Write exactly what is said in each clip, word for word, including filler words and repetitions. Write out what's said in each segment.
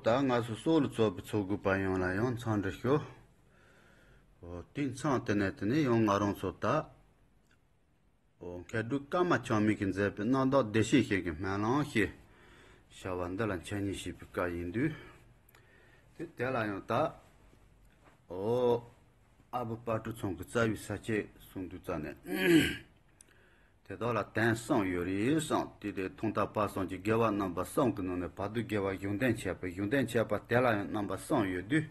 ད་ང་ཚོ་སོག་ལ་ཚོགས་པའི་ཚོགས་དགོས་པ་ཡོངས་ལ་ཡང་འཚམས་འདྲི་ཞུ། འོ་དེ་མཚམས་དེ་ནས་དེ་ནས་ཡང་ང་རང་ཚོ་ད། འོ་མཁས་གྲུབ་ཀརྨ་ཆགས་མེད་ཀྱིས་མཛད་པའི་རྣམ་དག་བདེ་གཤེགས་ཞིག་གི་སྨོན་ལམ་ཞེས་བྱ་བ་འདི་ལ་འཆད་ཉན་བྱེད་པའི་སྐབས་ཡིན་དུས། དེ་དེ་ལ་ཡང་ད། འོ། ཨ་བུ་དཔལ་སྤྲུལ་ཚང་གི་རྩ་བའི་ས་བཅད་གསུང་དུས་རྩ་ནས། དེ་དག་ལ་དོན་གསུམ་ཡོད་རེད་གསུངས། དེ་དེ་ཐོག་མཐའ་བར་གསུམ་གྱི་དགེ་བ་རྣམ་པ་གསུམ་གྱི་ནང་ནས་བར་དུ་དགེ་བ་གཞུང་དོན་འཆད་པ། གཞུང་དོན་འཆད་པ་དེ་ལ་ཡང་རྣམ་པ་གསུམ་ཡོད་དུས།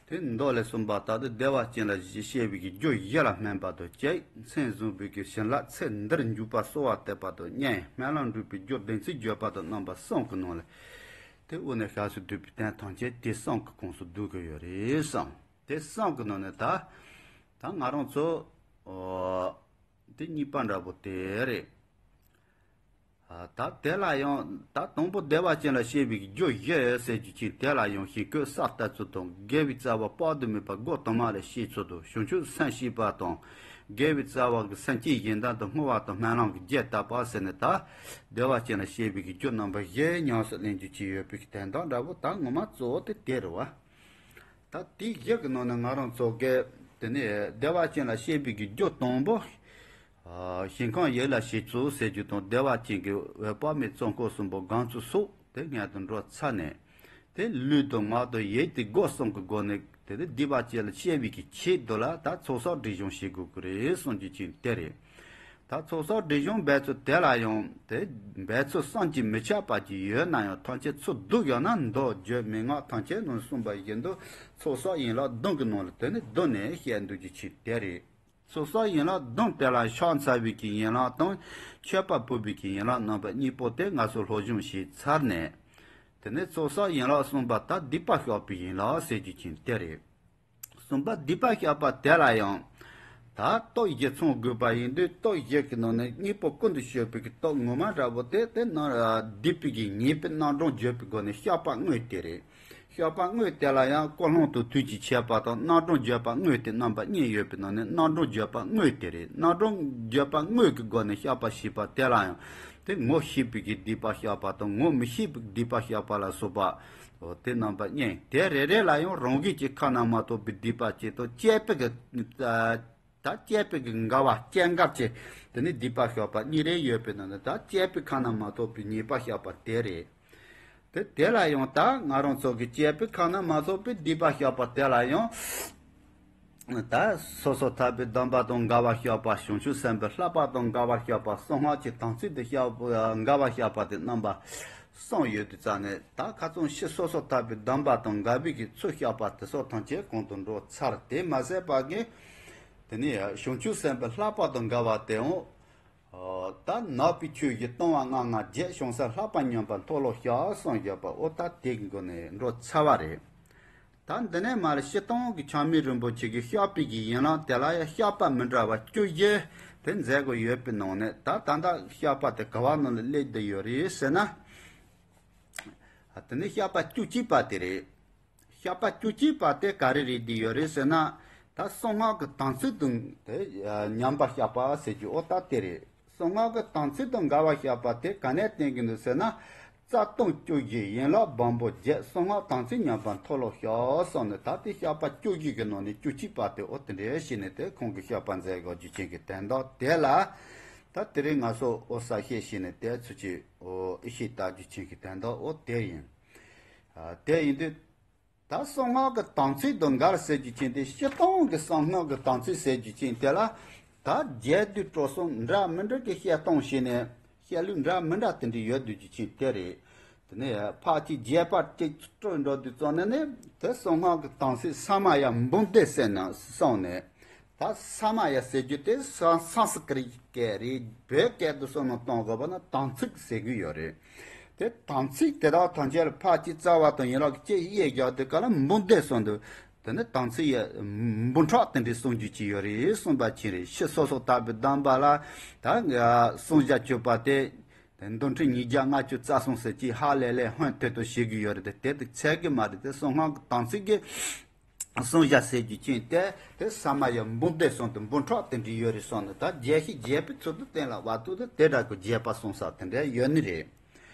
དེ་མདོ་ལས་གསུངས་པ་ལྟར་དུ་བདེ་བ་ཅན་ལ་བཤད་པའི་གི་རྒྱུ་བཞི་ལ་སྨན་པ་དང་བཅས། མཚན་བཟུང་བའི་གི་བྱིན་རླབས་ཚེ་འདིར་འཇུག་པ་གསོལ་བ་འདེབས་པ་དང་གཉིས། སྨོན་ལམ་འགྲུབ་པའི་རྒྱུ་བདེན་ཚིག་བརྗོད་པ་དང་རྣམ་པ་གསུམ་གྱི་ནང་ལས། དེ་དབུ་ནས་ཞབས་སུ་བསྡུས་པའི་དོན་ཐམས་ཅད་དེ་གསུམ་གྱི་ཁོངས་སུ་བསྡུ་གི་ཡོད་རེད་གསུངས། དེ་གསུམ་གྱི་ནང་ནས་ད། ད་ང་རང་ཚོ། འོ། དེ་གཉིས་པ་འདྲ་པོ་དེ་རེད། ཨ། ད་དེ་ལ་ཡང་ད་དང་པོ་བདེ་བ་ཅན་ལ་བཤད་པའི་རྒྱུ་བཞི་ཟེར་རྒྱུ་ཅིག་དེ་ལ་ཡང་ཞིང་བཀོད་ས་ལྟ་ཚུལ་དང་། དགེ་བའི་རྩ་བ་དཔག་ཏུ་མེད་པ་སྒོ་དུ་མ་ལས་བཤད་ཚུལ་དང་། བྱང་ཆུབ་སེམས་བསྐྱེད་པ་དང་། དགེ་བའི་རྩ་བ་གི་སེམས་བསྐྱེད་གཞན་དོན་དུ་བསྔོ་བ་དང་སྨོན་ལམ་གྱི་རྒྱས་བཏབ་པ་ཟེར་ནས། ད་བདེ་བ་ཅན་ལ་བཤད་པའི་རྒྱུ་རྣམ་པ་བཞི་ཉམས་སུ་ལེན་རྒྱུ་ཅིག་ཡོད་པའི་དོན་དག་འདྲ་པོ། ད་ངོ་མ་གཙོ་བོ་དེ་དེ་རེད་བ། ད་དེ་བཞི་གི་ནང་ནས་ང་རང་ཚོ་གི་དེ་ནས་བདེ་བ་ཅན་ལ་བཤད་པའི་གི་རྒྱུ་དང་པོ། ཨ། ཞིང་ཁམས་ཡིད་ལ་བྱེད་ཚུལ་ཟེར་རྒྱུ་དང་། བདེ་བ་ཅན་གྱི་འོད་དཔག་མེད་ཙོང་ཁ་གསུམ་པོ་སྒོམ་ཚུལ་སོགས་དེ་སྔོན་དུ་འགྲོ་ཚར་ནས། དེ་ལུས་དང་ངག་དང་ཡིད་དེ་སྒོ་གསུམ་གྱི་སྒོ་ནས་དེ་ནས་བདེ་བ་ཅན་ལ་བཤད་པའི་གི་ཆེད་དུ་ལ་ད་ཚོགས་བསགས་སྒྲིབ་སྦྱོང་བྱེད་དགོས་ཀྱི་རེད་གསུང་རྒྱུ་ཅིག་དེ་རེད། ད་ཚོགས་བསགས་སྒྲིབ་སྦྱོང་འབད་ཚུལ་དེ་ལ་ཡང་དེ་འབད་ཚུལ་བསམ་གྱིས་མི་ཁྱབ་པ་ཅིག་ཡོད་ན་ཡང་། ཐམས་ཅད་ཚུར་བསྡུ་བཞག་ན་མདོ་རྒྱུད་མན་ངག་ཐམས་ཅད་ནང་གསུངས་པ་བཞིན་དུ་ཚོགས་བསགས་ཡན་ལག་བདུན་གྱི་ནང་ལ་དེ་ནས་བསྡུས་ནས་བཤད་འདུག་རྒྱུ་ཅིག་དེ་རེད། ཚོགས་བསགས་ཡན་ལག་བདུན་དེ་ལ་ཕྱག་འཚལ་བའི་གི་ཡན་ལག་དང་མཆོད་པ་ཕུལ་བའི་གི་ཡན་ལག་རྣམ་པ་གཉིས་པོ་དེ་ང་ཚོ་སློབ་སྦྱོང་བྱས་ཚར་ནས། དེ་ནས་ཚོགས་བསགས་ཡན་ལག་གསུམ་པ་ད་སྡིག་པ་བཤགས་པའི་ཡན་ལག་ཟེར་རྒྱུ་ཅིག་དེ་རེད། གསུམ་པ་སྡིག་པ་བཤགས་པ་དེ་ལ་ཡང་། ད་སྟོབས་བཞི་ཚང་དགོས་པ་ཡིན་དུས། སྟོབས་བཞི་གི་ནང་ནས་གཉིས་པོ་ཀུན་ཏུ་སྤྱོད་པའི་གི་སྟོབས་ངོ་མ་འདྲ་པོ་དེ། དེ་ནང་སྡིག་པའི་གི་ཉེས་པའི་རྣམ་གྲངས་བརྗོད་པའི་སྒོ་ནས་བཤགས་པ་དངོས་དེ་རེད། བཤགས་པ་དངོས་དེ་ལ་ཡང་ཀུན་སློང་དང་དུས་ཀྱི་ཁྱད་པར་དང་རྣམ་གྲངས་བརྗོད་པ་དངོས་དེ་རྣམ་པ་གཉིས་ཡོད་པའི་ནང་ནས་རྣམ་གྲངས་བརྗོད་པ་དངོས་དེ་རེད། རྣམ་གྲངས་བརྗོད་པ་དངོས་ཀྱི་སྒོ་ནས་བཤགས་པ་ཞེས་པ་དེ་ལ་ཡང་དེ་ངོ་ཤེས་པའི་གི་སྡིག་པ་བཤགས་པ་དང་ངོ་མི་ཤེས་པའི་སྡིག་པ་བཤགས་པ་ལ་སོགས་པ། འོ་དེ་རྣམ་པ་གཉིས། དེ་རེ་རེ་ལ་ཡང་རང་གི་ཅིག་ཁ་ན་མ་ཐོ་བའི་སྡིག་པ་གཅིག་དང་བཅས་པའི་གི། ད་བཅས་པའི་གི་འགལ་བ་སྐྱེ་འགལ་གྱི་དེ་ནི་སྡིག་པ་བཤགས་པ་གཉིས་རེ་ཡོད་པའི་ནང་ནས། ད་བཅས་པའི་ཁ་ན་མ་ཐོ་བའི་ཉེས་པ་བཤགས་པ་དེ་རེད། དེ་དེ་ལ་ཡང་ད་ང་རང་ཚོ་གི་བཅས་པའི་ཁ་ན་མ་ཐོ་བའི་སྡིག་པ་བཤགས་པ་དེ་ལ་ཡང་། ད་སོ་སོར་ཐར་པའི་སྡོམ་པ་དང་འགལ་བ་བཤགས་པ། བྱང་ཆུབ་སེམས་དཔའི་བསླབ་པ་དང་འགལ་བ་བཤགས་པ། གསང་སྔགས་ཀྱི་དམ་ཚིག་དང་བཤགས་པ་འགལ་བ་བཤགས་པ་དེ་རྣམ་པ་གསུམ་ཡོད་དུས་ཙང་ནས། ད་ཁ་སང་ཕྱི་སོ་སོར་ཐར་པའི་སྡོམ་པ་དང་འགལ་བའི་གི་ཚུལ་བཤགས་པ་དེ་སོགས་ཐམས་ཅད་གོང་དུ་འགྲོ་ཚར། དེ་མ་ཟད་པ་གི་དེ་ནས་བྱང་ཆུབ་སེམས་དཔའི་བསླབ་པ་དང་འགལ་བ་དེའང་། ཨོ། ད་ནག་པོའི་ཆོས་བཞི་སྟོང་པ་ལྔ་ལྔ་བརྒྱད། བྱང་སེམས་ལྷག་པ་ཉམས་པ་མཐོལ་ལོ་བཤགས་གསུངས་བཞག་པ། ཨོ་ད་དེ་གི་སྒོ་ནས་འགྲོ་ཚར་བ་རེད། ད་འདི་ནས་མར་སྤྱིར་བཏང་གི་ཆགས་མེད་རིན་པོ་ཆེ་གི་བཤགས་པའི་གི་ཡན་ལག་དེ་ལ་ཡང་བཤགས་པ་མི་འདྲ་བ་བཅུ་བཞི་དེ་མཛད་དགོས་ཡོད་པའི་ནང་ནས། ད་ད་ལྟ་བཤགས་པ་དེ་ག་བ་ནང་ལ་སླེབས་བསྡད་ཡོད་རེད་ཟེར་ན། ཨ། དེ་ནས་བཤགས་པ་བཅུ་གཅིག་པ་དེ་རེད། བཤགས་པ་བཅུ་གཅིག་པ་དེ་ག་རེ་རེད་བསྡད་ཡོད་རེད་ཟེར་ན། ད་གསང་སྔགས་ཀྱི་དམ་ཚིག་དང་དེ་ཉམས་པ་བཤགས་པ་ཟེར་རྒྱུ་ཨོ་ད་དེ་རེད། གསང་སྔགས་ཀྱི་དམ་ཚིག་དང་འགལ་བ་བཤགས་པ་དེ་ག་ནས་བསྟན་གྱི་འདུག་ཟེར་ན། རྩ་ལྟུང་བཅུ་བཞི། ཡན་ལག་སྦོམ་པོ་བརྒྱད། གསང་སྔགས་དམ་ཚིག་ཉམས་པ་མཐོལ་ལོ་བཤགས་གསུངས་ནས། ད་དེ་བཤགས་པ་བཅུ་བཞི་གི་ནང་ནས་བཅུ་གཅིག་པ་དེ་ཨོ་དེ་འདྲ་བྱས་ནས་དེ་ཁོང་གི་བཤགས་པ་མཛད་དགོས་རྒྱུ་ཅན་གྱི་དོན་དག་དེ་ལ། ད་དེ་རིང་ང་ཚོ་ཨོ་གསལ་བཤད་བྱས་ནས་དེ་ཚོ་ཅིག་ཨོ་ཨེ་ཤེས་ལྟ་རྒྱུ་ཅན་གྱི་དོན་དག་ཨོ་དེ་ཡིན། ཨ། དེ་ཡིན་དུས། ད་གསང་སྔགས་ཀྱི་དམ་ཚིག་དང་འགལ་ཟེར་རྒྱུ་ཅན་དེ། སྤྱིར་བཏང་གི་གསང་སྔགས་ཀྱི་དམ་ཚིག་ཟེར་རྒྱུ་ཅན་དེ་ལ། ད་རྒྱས་བསྡུས་སྤྲོ་གསུམ་འདྲ་མི་འདྲ་གི་བཤད་སྟངས་བྱས་ནས་བཤད་ལུགས་འདྲ་མི་འདྲ་དེ་འདྲ་ཡོད་བསྡད་རྒྱུ་ཅན་དེ་རེད། དེ་ནས་ཕལ་ཆེར་རྒྱས་པ་གཅིག་སྤྲོས་འགྲོ་དུས་ཙམ་ནས་ནི། དེ་གསང་སྔགས་ཀྱི་དམ་ཚིག་ས་མ་ཡ་འབུམ་སྡེ་ཟེར་ནས་གསུངས་ནས། ད་ས་མ་ཡ་ཟེར་རྒྱུ་དེ་སང་སང་སི་ཀྲི་ཏ་སྐད་རེད། བོད་སྐད་དུ་བསམ་བློ་གཏོང་དགོས་པ་ན་དམ་ཚིག་ཟེར་གི་ཡོད་རེད། དེ་དམ་ཚིག་དེ་དག་ཐམས་ཅད་ལ་ཕལ་ཆེར་རྩ་བ་དང་ཡན་ལག་བཅས་དབྱེ་བཞག་དུས་ག་ལ་འབུམ་སྡེ་གསུངས་འདུག་དེ་ནི་དམ་ཚིག་ཡ་འབུམ་ཕྲག་དེ་འདྲའི་གསུང་རྒྱུ་ཅིག་ཡོད་རེད་གསུངས་པ་ཅིག་རེད། ཕྱི་སོ་སོར་ཐར་པའི་སྡོམ་པ་ལ་ད་སྲུང་བྱ་སྤྱོད་པ་དེ། དེ་མདོ་ཁྲིད་ཉིས་བརྒྱ་ལྔ་བཅུ་རྩ་གསུམ་ཟེར་གྱི་ཧ་ལས་ལས་ཧོན་ཐོད་ཐོད་བྱེད་ཀྱི་ཡོད་རེད་དེ། དེ་དེ་ཚད་ཀྱི་མ་རེད་དེ། གསང་སྔགས་ཀྱི་དམ་ཚིག་གི་གསུང་བྱ་ཟེར་རྒྱུ་ཅན་དེ་དེ་ས་མ་ཡ་འབུམ་སྡེ་གསུངས་དེ་འབུམ་ཕྲག་དེ་འདྲ་ཡོད་རེད་གསུངས་ནས། ད་རྒྱས་ཤིང་རྒྱས་པའི་ཚུལ་དུ་བསྟན་ལ་བར་དུ་དེ་དེ་འདྲ་གི་རྒྱས་པ་གསུངས་ས་དེ་འདྲ་ཡོད་ནི་རེད།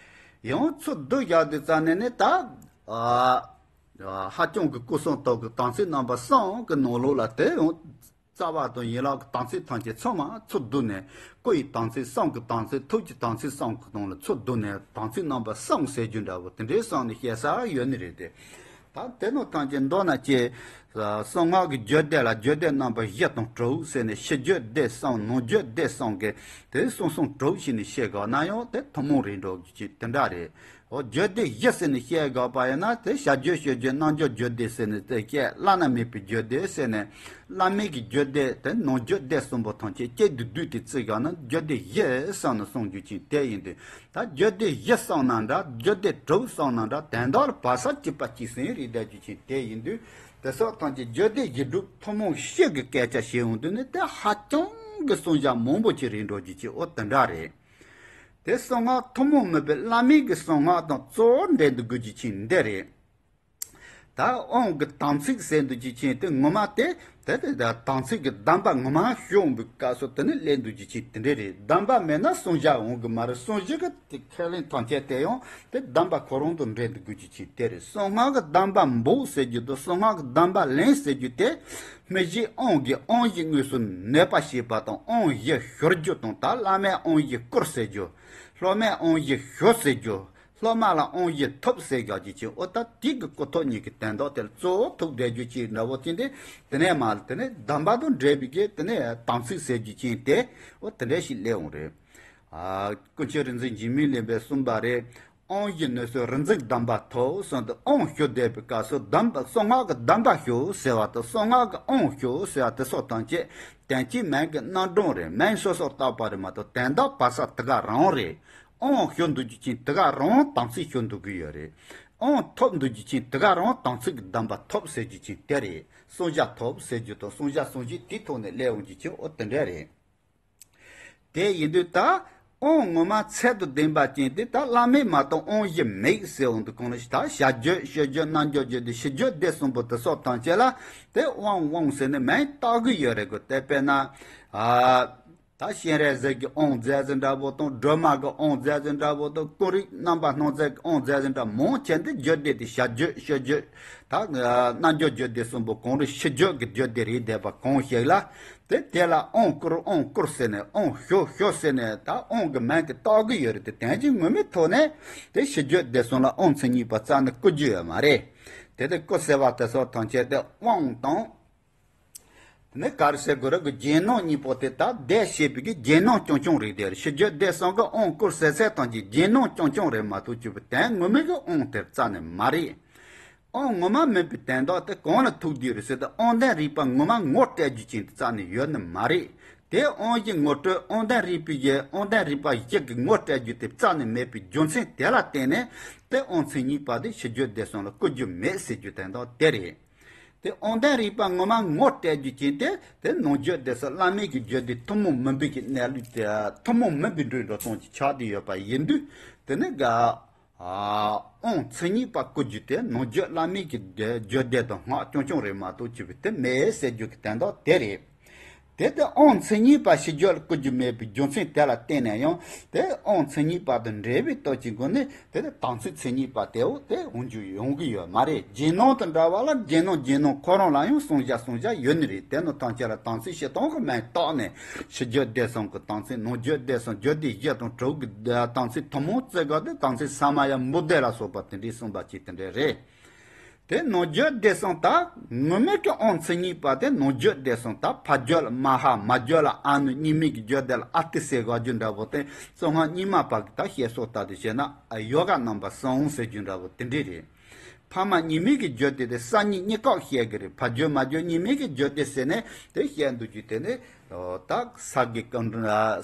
ཡང་ཚུར་བསྡུ་བཞག་དུས་ཙམ་ནས་ནི་ད། ཨ། ཧ་ཅང་གི་སྐུ་གསུང་ཐུགས་ཀྱི་དམ་ཚིག་རྣམ་པ་གསུམ་གྱི་ནང་ལོགས་ལ་དེ་ཡང་རྩ་བ་དང་ཡན་ལག་གི་དམ་ཚིག་ཐམས་ཅད་ཚང་མ་ཚུར་བསྡུས་ནས། སྐུ་ཡི་དམ་ཚིག་གསུང་གི་དམ་ཚིག་ཐུགས་ཀྱི་དམ་ཚིག་གསུམ་གྱི་ནང་ལ་ཚུར་བསྡུས་ནས་དམ་ཚིག་རྣམ་པ་གསུམ་ཟེར་རྒྱུ་འདྲ་བོ་དེ་འདྲའི་གསུངས་ནས་བཤད་ས་ཡོད་ནི་རེད་དེ། ད་དེ་ནང་ཐམས་ཅད་མདོར་ན་ཅི། གསང་སྔགས་ཀྱི་རྒྱུད་སྡེ་ལ་རྒྱུད་སྡེ་རྣམ་པ་བཞི་དང་དྲུག་ཟེར་ནས་ཕྱི་རྒྱུད་སྡེ་གསུམ་ནང་རྒྱུད་སྡེ་གསུམ་གྱི་དེ་གསུམ་གསུམ་དྲུག་བྱས་ནས་བཤད་དགོས་ན་ཡང་དེ་ཐུན་མོང་རེད་འགྲོ་རྒྱུ་ཅིག་དེ་འདྲ་རེད། འོ་རྒྱུད་སྡེ་བཞི་ཟེར་ནས་བཤད་དགོས་པ་ཡིན་ན་དེ་བྱ་རྒྱུད་སྤྱོད་རྒྱུད་རྣལ་འབྱོར་རྒྱུད་སྡེ་ཟེར་ནས་དེ་བཤད། བླ་ན་མེད་པའི་རྒྱུད་སྡེ་ཟེར་ནས་བླ་མེད་ཀྱི་རྒྱུད་སྡེ་དེ་ནང་རྒྱུད་སྡེ་གསུམ་པོ་ཐམས་ཅད་གཅིག་ཏུ་བསྡུས་ཏེ་བརྩི་དགོས་ན་རྒྱུད་སྡེ་བཞི་གསུམ་ནས་གསུང་རྒྱུ་ཅིག་དེ་ཡིན་དུས། ད་རྒྱུད་སྡེ་བཞི་གསུངས་ན་འདྲ། རྒྱུད་སྡེ་དྲུག་གསུངས་ན་འདྲ། དོན་དག་ལ་བར་ས་གཅིག་པ་གཅིག་ཟིན་རེད་བསྡད་རྒྱུ་ཅིག་དེ་ཡིན་དུས། དེ་སོགས་ཐམས་ཅད་རྒྱུད་སྡེ་བཞི་སྒྲུབ་ཐུན་མོང་བཞི་གི་སྐད་ཆ་བཤད་འོང་དུས་ནི་དེ་ཧ་ཅང་གི་གསུང་བྱ་མང་པོ་ཅིག་རེད་འགྲོ་རྒྱུ་ཅིག་འོ་དེ་འདྲ་རེད། དེ་གསང་སྔགས་ཐུན་མོང་མིན་པའི་བླ་མེད་ཀྱི་གསང་སྔགས་དང་གཙོ་བོར་འབྲེལ་དུ་དགོས་རྒྱུ་ཅིག་འདི་རེད། ད་དབང་གི་དམ་ཚིག་ཟེར་འདུག་ཅིག་ཅན་དེ་ངོ་མ་དེ། དེ་དེ་ད་དམ་ཚིག་གི་གདམས་པ་ངོ་མ་ཤོང་བའི་སྐབས་སུ་དེ་ནི་སླེབས་འདུག་ཅིག་ཅན་དེ་འདྲ་རེད། གདམས་པ་མེད་ན་གསུང་བྱ་འོང་གི་མ་རེད། གསུང་བྱ་གི་དེ་ཁས་ལེན་ཐམས་ཅད་དེ་ཡང་དེ་གདམས་པ་ཁོ་རང་དང་འབྲེལ་འདུག་དགོས་ཀྱི་ཅིག་དེ་རེད། གསང་སྔགས་ཀྱི་གདམས་པ་འབོགས་ཟེར་རྒྱུ་དང་གསང་སྔགས་ཀྱི་གདམས་པ་ལེན་ཟེར་རྒྱུ་དེ། སྨིན་བྱེད་དབང་གིས་དབང་བཞི་དངོས་སུ་གནས་པ་ཤེས་པ་དང་། དབང་བཞི་ཞུ་རྒྱུ་དང་། ད་བླ་མས་དབང་བཞི་བསྐུར་ཟེར་རྒྱུ། སློབ་མས་དབང་བཞི་ཞུ་ཟེར་རྒྱུ། སློབ་མ་ལ་དབང་བཞི་ཐོབ་ཟེར་བཞག་ཅིག་ཅན། འོ་ད་དེ་གི་གོ་ཐོབ་གཉིས་ཀྱི་དོན་དག་དེ་ལ་གཙོ་བོ་ཐུག་བསྡད་རྒྱུ་ཅིག་འདྲ་བོ་ཅིག་འདི། དེ་ནས་མ་དེ་ནས་གདམས་པ་དང་འབྲེལ་བའི་གི་དེ་ནས་དམ་ཚིག་ཟེར་རྒྱུ་ཅན་དེ། འོ་དེ་འདྲ་ཞིག་སླེབས་འོང་རེད། ཨ། ཀུན་མཁྱེན་རིག་འཛིན་འཇིགས་མེད་གླིང་པས་གསུངས་པ་རེད། དབང་བཞི་ནུས་སུ་རིག་འཛིན་གདམས་པ་ཐོབ་གསུངས་ཏེ། དབང་ཞུ་བསྡད་པའི་སྐབས་སུ་གདམས་པ་གསང་སྔགས་ཀྱི་གདམས་པ་ཞུ་ཟེར་བ་དང་གསང་སྔགས་ཀྱི་དབང་ཞུ་ཟེར་བ་དེ་སོགས་ཐམས་ཅད་དོན་གཅིག་མིང་གི་རྣམ་གྲངས་རེད། མིང་སོ་སོར་བཏགས་པ་རེད་མ་གཏོགས་དོན་དག་བར་ས་དེ་ག་རང་རེད། དབང་ཞུ་འདུག་རྒྱུ་ཅན་དེ་ག་རང་དམ་ཚིག་ཞུ་འདུག་གི་ཡོད་རེད། དབང་ཐོབ་འདུག་རྒྱུ་ཅན་དེ་ག་རང་དམ་ཚིག་གི་གདམས་པ་ཐོབ་ཟེར་རྒྱུ་ཅན་དེ་རེད། གསང་བྱ་ཐོབ་ཟེར་རྒྱུ་དང་གསང་བྱ་གསང་བཞི་དེའི་ཐོག་ནས་སླེབས་འོང་རྒྱུ་ཅན་འོ་དེ་འདྲ་རེད། དེ་ཡིན་དུས་ད་དབང་ངོ་མ་ཚད་དང་ལྡན་པ་ཅན་དེ་ད་བླ་མེད་མ་གཏོགས་དབང་བཞི་མེད་ཟེར་འོང་དུས་གང་ལ་ཞིག་ད་བྱ་རྒྱུད་སྤྱོད་རྒྱུད་རྣལ་འབྱོར་རྒྱུད་དེ་ཕྱི་རྒྱུད་སྡེ་གསུམ་པོ་དེ་སོགས་ཐམས་ཅད་ལ་དེ་དབང་དབང་ཟེར་ནས་མིང་བཏགས་གི་ཡོད་རེད་གོ། དེ་དཔེར་ན། ཨ། ད་སྤྱན་རས་གཟིགས་ཀྱི་དབང་རྫས་ཟེར་འདྲ་པོ་དང་། སྒྲོལ་མ་གི་དབང་རྫས་ཟེར་འདྲ་པོ་དང་། ཀུན་རིག་རྣམ་པར་སྣང་མཛད་ཀྱི་དབང་རྫས་ཟེར་འདྲ་མང་ཆེ་འདི་རྒྱུད་སྡེ་དེ་བྱ་རྒྱུད་སྤྱོད་རྒྱུད། ད་རྣལ་འབྱོར་རྒྱུད་སྡེ་གསུམ་པོ་གང་རུང་ཕྱི་རྒྱུད་ཀྱི་རྒྱུད་སྡེ་རེད་བསྡད་པ་གང་ཞིག་ལ། དེ་དེ་ལ་དབང་བསྐུར་དབང་བསྐུར་ཟེར་ནས། དབང་ཞུ་ཞུ་ཟེར་ནས། ད་དབང་གི་མིང་གི་བཏགས་གི་ཡོད་རེད་དེ། དོན་གྱི་ངོ་མའི་ཐོག་ནས་དེ་ཕྱི་རྒྱུད་སྡེ་གསུམ་ལ་དབང་མཚན་ཉིད་པ་རྩ་ནས་བསྐུར་རྒྱུ་ཡོད་མ་རེད། དེ་དེ་བསྐུར་ཟེར་བ་དེ་སོགས་ཐམས་ཅད་དེ་དབང་དང་། དེ་ནས་ག་རེ་ཟེར་དགོས་རེད་གི། རྒྱན་སྣང་གཉིས་པོ་དེ་ད་བསྡད་བྱས་པའི་གི་རྒྱན་སྣང་རྐྱང་རྐྱང་རེད་དེ། ཕྱི་རྒྱུད་སྡེ་གསུམ་གི་དབང་བསྐུར་ཟེར་ཚད་ཐམས་ཅད་རྒྱན་སྣང་རྐྱང་རྐྱང་རེད་མ་གཏོགས་སྤྱོད་པའི་དོན་ངོ་མའི་གི་དབང་དེ་རྩ་ནས་མ་རེད། དབང་ངོ་མ་མིན་པའི་དོན་དག་དེ་གང་ལ་ཐུག་བསྡད་རེད་ཟེར་ཏེ། དབང་ལྡན་རིག་པ་ངོ་མ་ངོ་སྤྲད་རྒྱུ་ཅན་དེ་རྩ་ནས་ཡོད་ནི་མ་རེད། དེ་དབང་བཞི་ངོ་སྤྲོད། དབང་ལྡན་རིག་པའི་གི་དབང་ལྡན་རིག་པ་བཞི་གི་ངོ་སྤྲད་རྒྱུ་དེ་རྩ་ནས་མེད་པའི་རྒྱུ་མཚན་དེ་ལ་བརྟེན་ནས། དེ་དབང་མཚན་ཉིད་པ་དེ་ཕྱི་རྒྱུད་སྡེ་གསུམ་ལ་བསྐུར་རྒྱུ་མེད་ཟེར་རྒྱུ་དོན་དག་དེ་རེད། དེ་དབང་ལྡན་རིག་པ་ངོ་མ་ངོ་སྤྲད་རྒྱུ་ཅན་དེ་དེ་ནང་རྒྱུད་སྡེ་སོགས་བླ་མེད་ཀྱི་རྒྱུད་སྡེ་ཐུན་མོང་མིན་པའི་གི་གནས་ལུགས་དེ། ཐུན་མོང་མིན་པའི་འགྲོས་འགྲོ་སྟངས་ཀྱི་ཆགས་བསྡད་ཡོད་པ་ཡིན་དུས། དེ་ནི་ག་ཨ། དབང་མཚན་ཉིད་པ་བསྐུར་རྒྱུ་དེ་ནང་རྒྱུད་བླ་མེད་ཀྱི་རྒྱུད་སྡེ་དང་སྔགས་རྐྱང་རྐྱང་རེད་མ་གཏོགས་སྤྱོད་པའི་དེ་མེད་ཟེར་རྒྱུ་གི་དོན་དག་དེ་རེད། དེ་ལྟར་དབང་མཚན་ཉིད་པ་ཕྱི་རྒྱུད་ལ་བསྐུར་རྒྱུ་མེད་པའི་རྒྱུ་མཚན་དེ་ལ་བརྟེན་ནས་ཡང་དེ་དབང་མཚན་ཉིད་པ་དང་འབྲེལ་བའི་སྟོབས་ཀྱི་སྒོ་ནས་དེ་ལྟར་དམ་ཚིག་མཚན་ཉིད་པ་དེའོ་དེ་འོང་རྒྱུ་ཡོང་གི་ཡོད་མ་རེད། རྒྱན་སྣང་དང་འདྲ་བ་ལ་རྒྱན་སྣང་རྒྱན་སྣང་ཁོ་རང་ལ་ཡང་གསང་བྱ་གསང་བྱ་ཡོད་ནི་རེད། དེ་ནི་ཐམས་ཅད་ལ་དམ་ཚིག་བྱེད་སྟངས་ཀྱི་མིང་བཏགས་ནས་ཕྱི་རྒྱུད་སྡེ་གསུམ་གྱི་དམ་ཚིག་ནང་རྒྱུད་སྡེ་གསུམ་རྒྱུད་སྡེ་བཞི་དང་དྲུག་གི་དམ་ཚིག་ཐུན་མོང་བརྩི་དགོས་ཏེ། དམ་ཚིག་ས་མ་ཡ་འབུལ་སྡེ་ལ་སོགས་པ་དེ་འདྲའི་གསུངས་པ་ཅིག་དེ་འདྲ་རེད། དེ་ནང་རྒྱུད་སྡེ་གསུམ་ད་ངོ་མའི་གི་དབང་མཚན་ཉིད་པ་དེ་ནང་རྒྱུད་སྡེ་གསུམ་ད་ཕ་རྒྱུད་ལ་མ་ཧཱ། མ་རྒྱུད་ལ་ཨ་ནུ། གཉིས་མེད་ཀྱི་རྒྱུད་སྡེ་ལ་ཨ་ཏི་ཟེར་དགོས་རྒྱུ་འདྲ་པོ་དེ་གསང་སྔགས་རྙིང་མ་པ་གི་ད་བཤད་སྲོལ་ལྟར་དུ་བྱས་ན་ཨ་ཡོ་ག་རྣམ་པ་གསུམ་ཟེར་རྒྱུ་འདྲ་པོ་དེ་འདྲས་རེད། ཕ་མ་གཉིས་མེད་ཀྱི་རྒྱུད་སྡེ་དེ་སང་ཉིན་གཉིས་ཀ་བཤད་གི་རེད། ཕ་རྒྱུད་མ་རྒྱུད་གཉིས་མེད་ཀྱི་རྒྱུད་སྡེ་ཟེར་ནས་དེ་བཤད་འདུག་རྒྱུ་དེ་ནི། ད་ས་དགེ་བཀའ།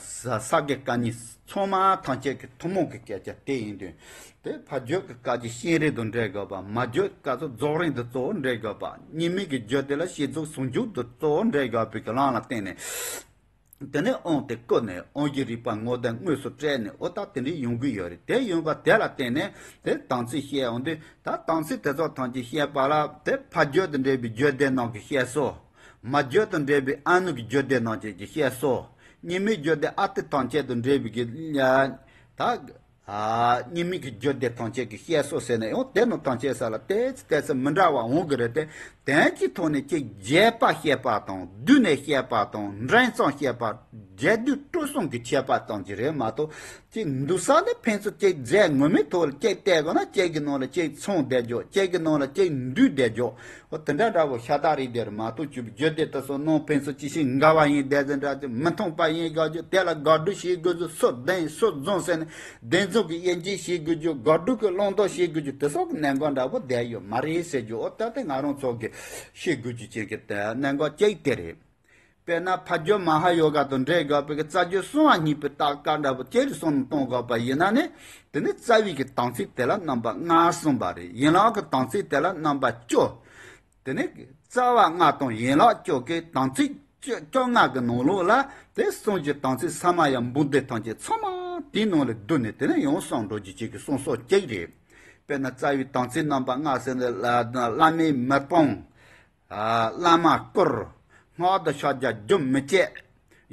ས་དགེ་བཀའ་རྙིང་ཚང་མ་ཐམས་ཅད་ཀྱི་ཐུན་མོང་གི་སྐད་ཆ་དེ་ཡིན་དུས། དེ་ཕ་རྒྱུད་ཀྱི་བཀའ་བརྒྱུད་སྤྱན་རས་དང་འབྲེལ་དགོས་པ། མ་རྒྱུད་བཀའ་སོགས་རྫོགས་རིམ་དང་གཙོ་བོ་འབྲེལ་དགོས་པ། གཉིས་མེད་ཀྱི་རྒྱུད་སྡེ་ལ་བསྐྱེད་རྫོགས་ཟུང་འཇུག་དང་གཙོ་བོ་འབྲེལ་དགོས་པའི་གི་ལམ་ལ་བརྟེན་ནས། དེ་ནས་དབང་དེ་བསྐུར་ནས་དབང་བཞིའི་རིག་པ་ངོ་བསྟན་དངོས་སུ་སྤྲད་ནས། འོ་ད་དེ་འདྲའི་ཡོང་གི་ཡོད་རེད། དེ་ཡོང་བ་དེ་ལ་བརྟེན་ནས་དེ་དམ་ཚིག་བཤད་འོང་དུས། ད་དམ་ཚིག་དེ་ཚོ་ཐམས་ཅད་བཤད་པ་ལ་དེ་ཕ་རྒྱུད་དང་འབྲེལ་བའི་རྒྱུད་སྡེ་རྣམས་ཀྱི་བཤད་སྲོལ། མ་རྒྱུད་དང་འབྲེལ་བའི་ཨ་ནུ་གི་རྒྱུད་སྡེ་རྣམས་ཀྱི་བཤད་སྲོལ། གཉིས་མེད་རྒྱུད་སྡེ་ཨ་ཏི་ཐམས་ཅད་དང་འབྲེལ་བའི་གི་ད། ཨ། གཉིས་མེད་ཀྱི་རྒྱུད་སྡེ་ཐམས་ཅད་ཀྱི་བཤད་སྲོལ་ཟེར་ནས་ཡང་དེ་ནང་ཐམས་ཅད་ས་ལ་ཏོག་ཙམ་ཏོག་ཙམ་མི་འདྲ་བ་འོང་གི་རེད་དེ། དོན་གྱི་ཐོག་ནས་ཅིག་རྒྱས་པ་བཤད་པ་དང་བསྡུས་ནས་བཤད་པ་དང་འབྲིང་ཙམ་བཤད་པ། རྒྱས་བསྡུས་སྤྲོས་གསུམ་གྱི་ཁྱད་པར་ཙམ་གྱིས་རེད་མ་གཏོགས། ཅིག་འདུག་ས་ནི་ཕན་ཚུན་ཅིག་རྫས་ངོ་མའི་ཐོག་ལ་ཅིག་བལྟས་དགོས་ན་ཅིག་གི་ནང་ལ་ཅིག་ཚང་བསྡད་རྒྱུ། ཅིག་གི་ནང་ལ་ཅིག་འདུས་བསྡད་རྒྱུ། འོ་དེ་འདྲ་འདྲ་བོ་ཤ་སྟག་རེད་དེར་མ་གཏོགས། ཅིག་རྒྱུད་སྡེ་དེ་ཚོ་ནང་ཕན་ཚུན་ཅི་ཞིག་འགལ་བ་ཡིན་བསྡད་ཟིན་འདྲ། ཅིག་མི་མཐུན་པ་ཡིན་དགག་རྒྱུ། དེ་ལ་དགག་སྒྲུབ་བྱེད་དགོས་ཚུལ། སྲོལ་གདེང་སྲོལ་རྫོང་ཟེར་ནས་བདེན་རྫུན་གྱི་དབྱེ་འབྱེད་བྱེད་དགོས་རྒྱུ། དགག་སྒྲུབ་ཀྱི་བླང་དོར་བྱེད་དགོས་རྒྱུ། དེ་སོགས་ཀྱི་གནད་འགག་འདྲ་བོ་བསྡད་ཡོད་མ་རེད་ཟེར་རྒྱུ། འོ་ད་དེ་ང་རང་ཚོ་གི་ཤེས་དགོས་རྒྱུ་ཅན་གྱི་གནད་འགག་ཅིག་དེ་རེད། དཔེར་ན་ཕ་རྒྱུད་མ་ཧཱ་ཡོ་ག་དང་འབྲེལ་དགོས་པའི་རྩ་རྒྱུད་གསང་བ་གཉིས་པའི་རྟགས་ཀ་འདྲ་བོ་ཅིག་གསུང་གཏོང་དགོས་པ་ཡིན་ན་ནི། དེ་ནི་རྩ་བའི་གི་དམ་ཚིག་དེ་ལ་རྣམ་པ་ལྔ་གསུངས་པ་རེད། ཡན་ལག་གི་དམ་ཚིག་དེ་ལ་རྣམ་པ་བཅུ། དེ་ནི་རྩ་བ་ལྔ་དང་ཡན་ལག་བཅུ་གི་དམ་ཚིག་བཅོ་བཅོ་ལྔ་གི་ནང་ལོགས་ལ་དེ་གསུང་རྒྱུ་དམ་ཚིག་ས་མ་ཡ་འབུམ་སྡེ་ཐམས་ཅད་ཚང་མ་དེའི་ནང་ལ་བསྡུས་ནས་དེ་ནས་ཡང་གསུང་འགྲོ་རྒྱུ་ཅིག་གི་གསུང་སྲོལ་གཅིག་རེད། དཔེར་ན་རྩ་བའི་དམ་ཚིག་རྣམ་པ་ལྔ་ཟེར་ནས་བླ་བླ་མའི་མི་སྤོང་། བླ་མ་བཀུར། སྔགས་དང་ཕྱག་རྒྱ་རྒྱུན་མི་བཅད།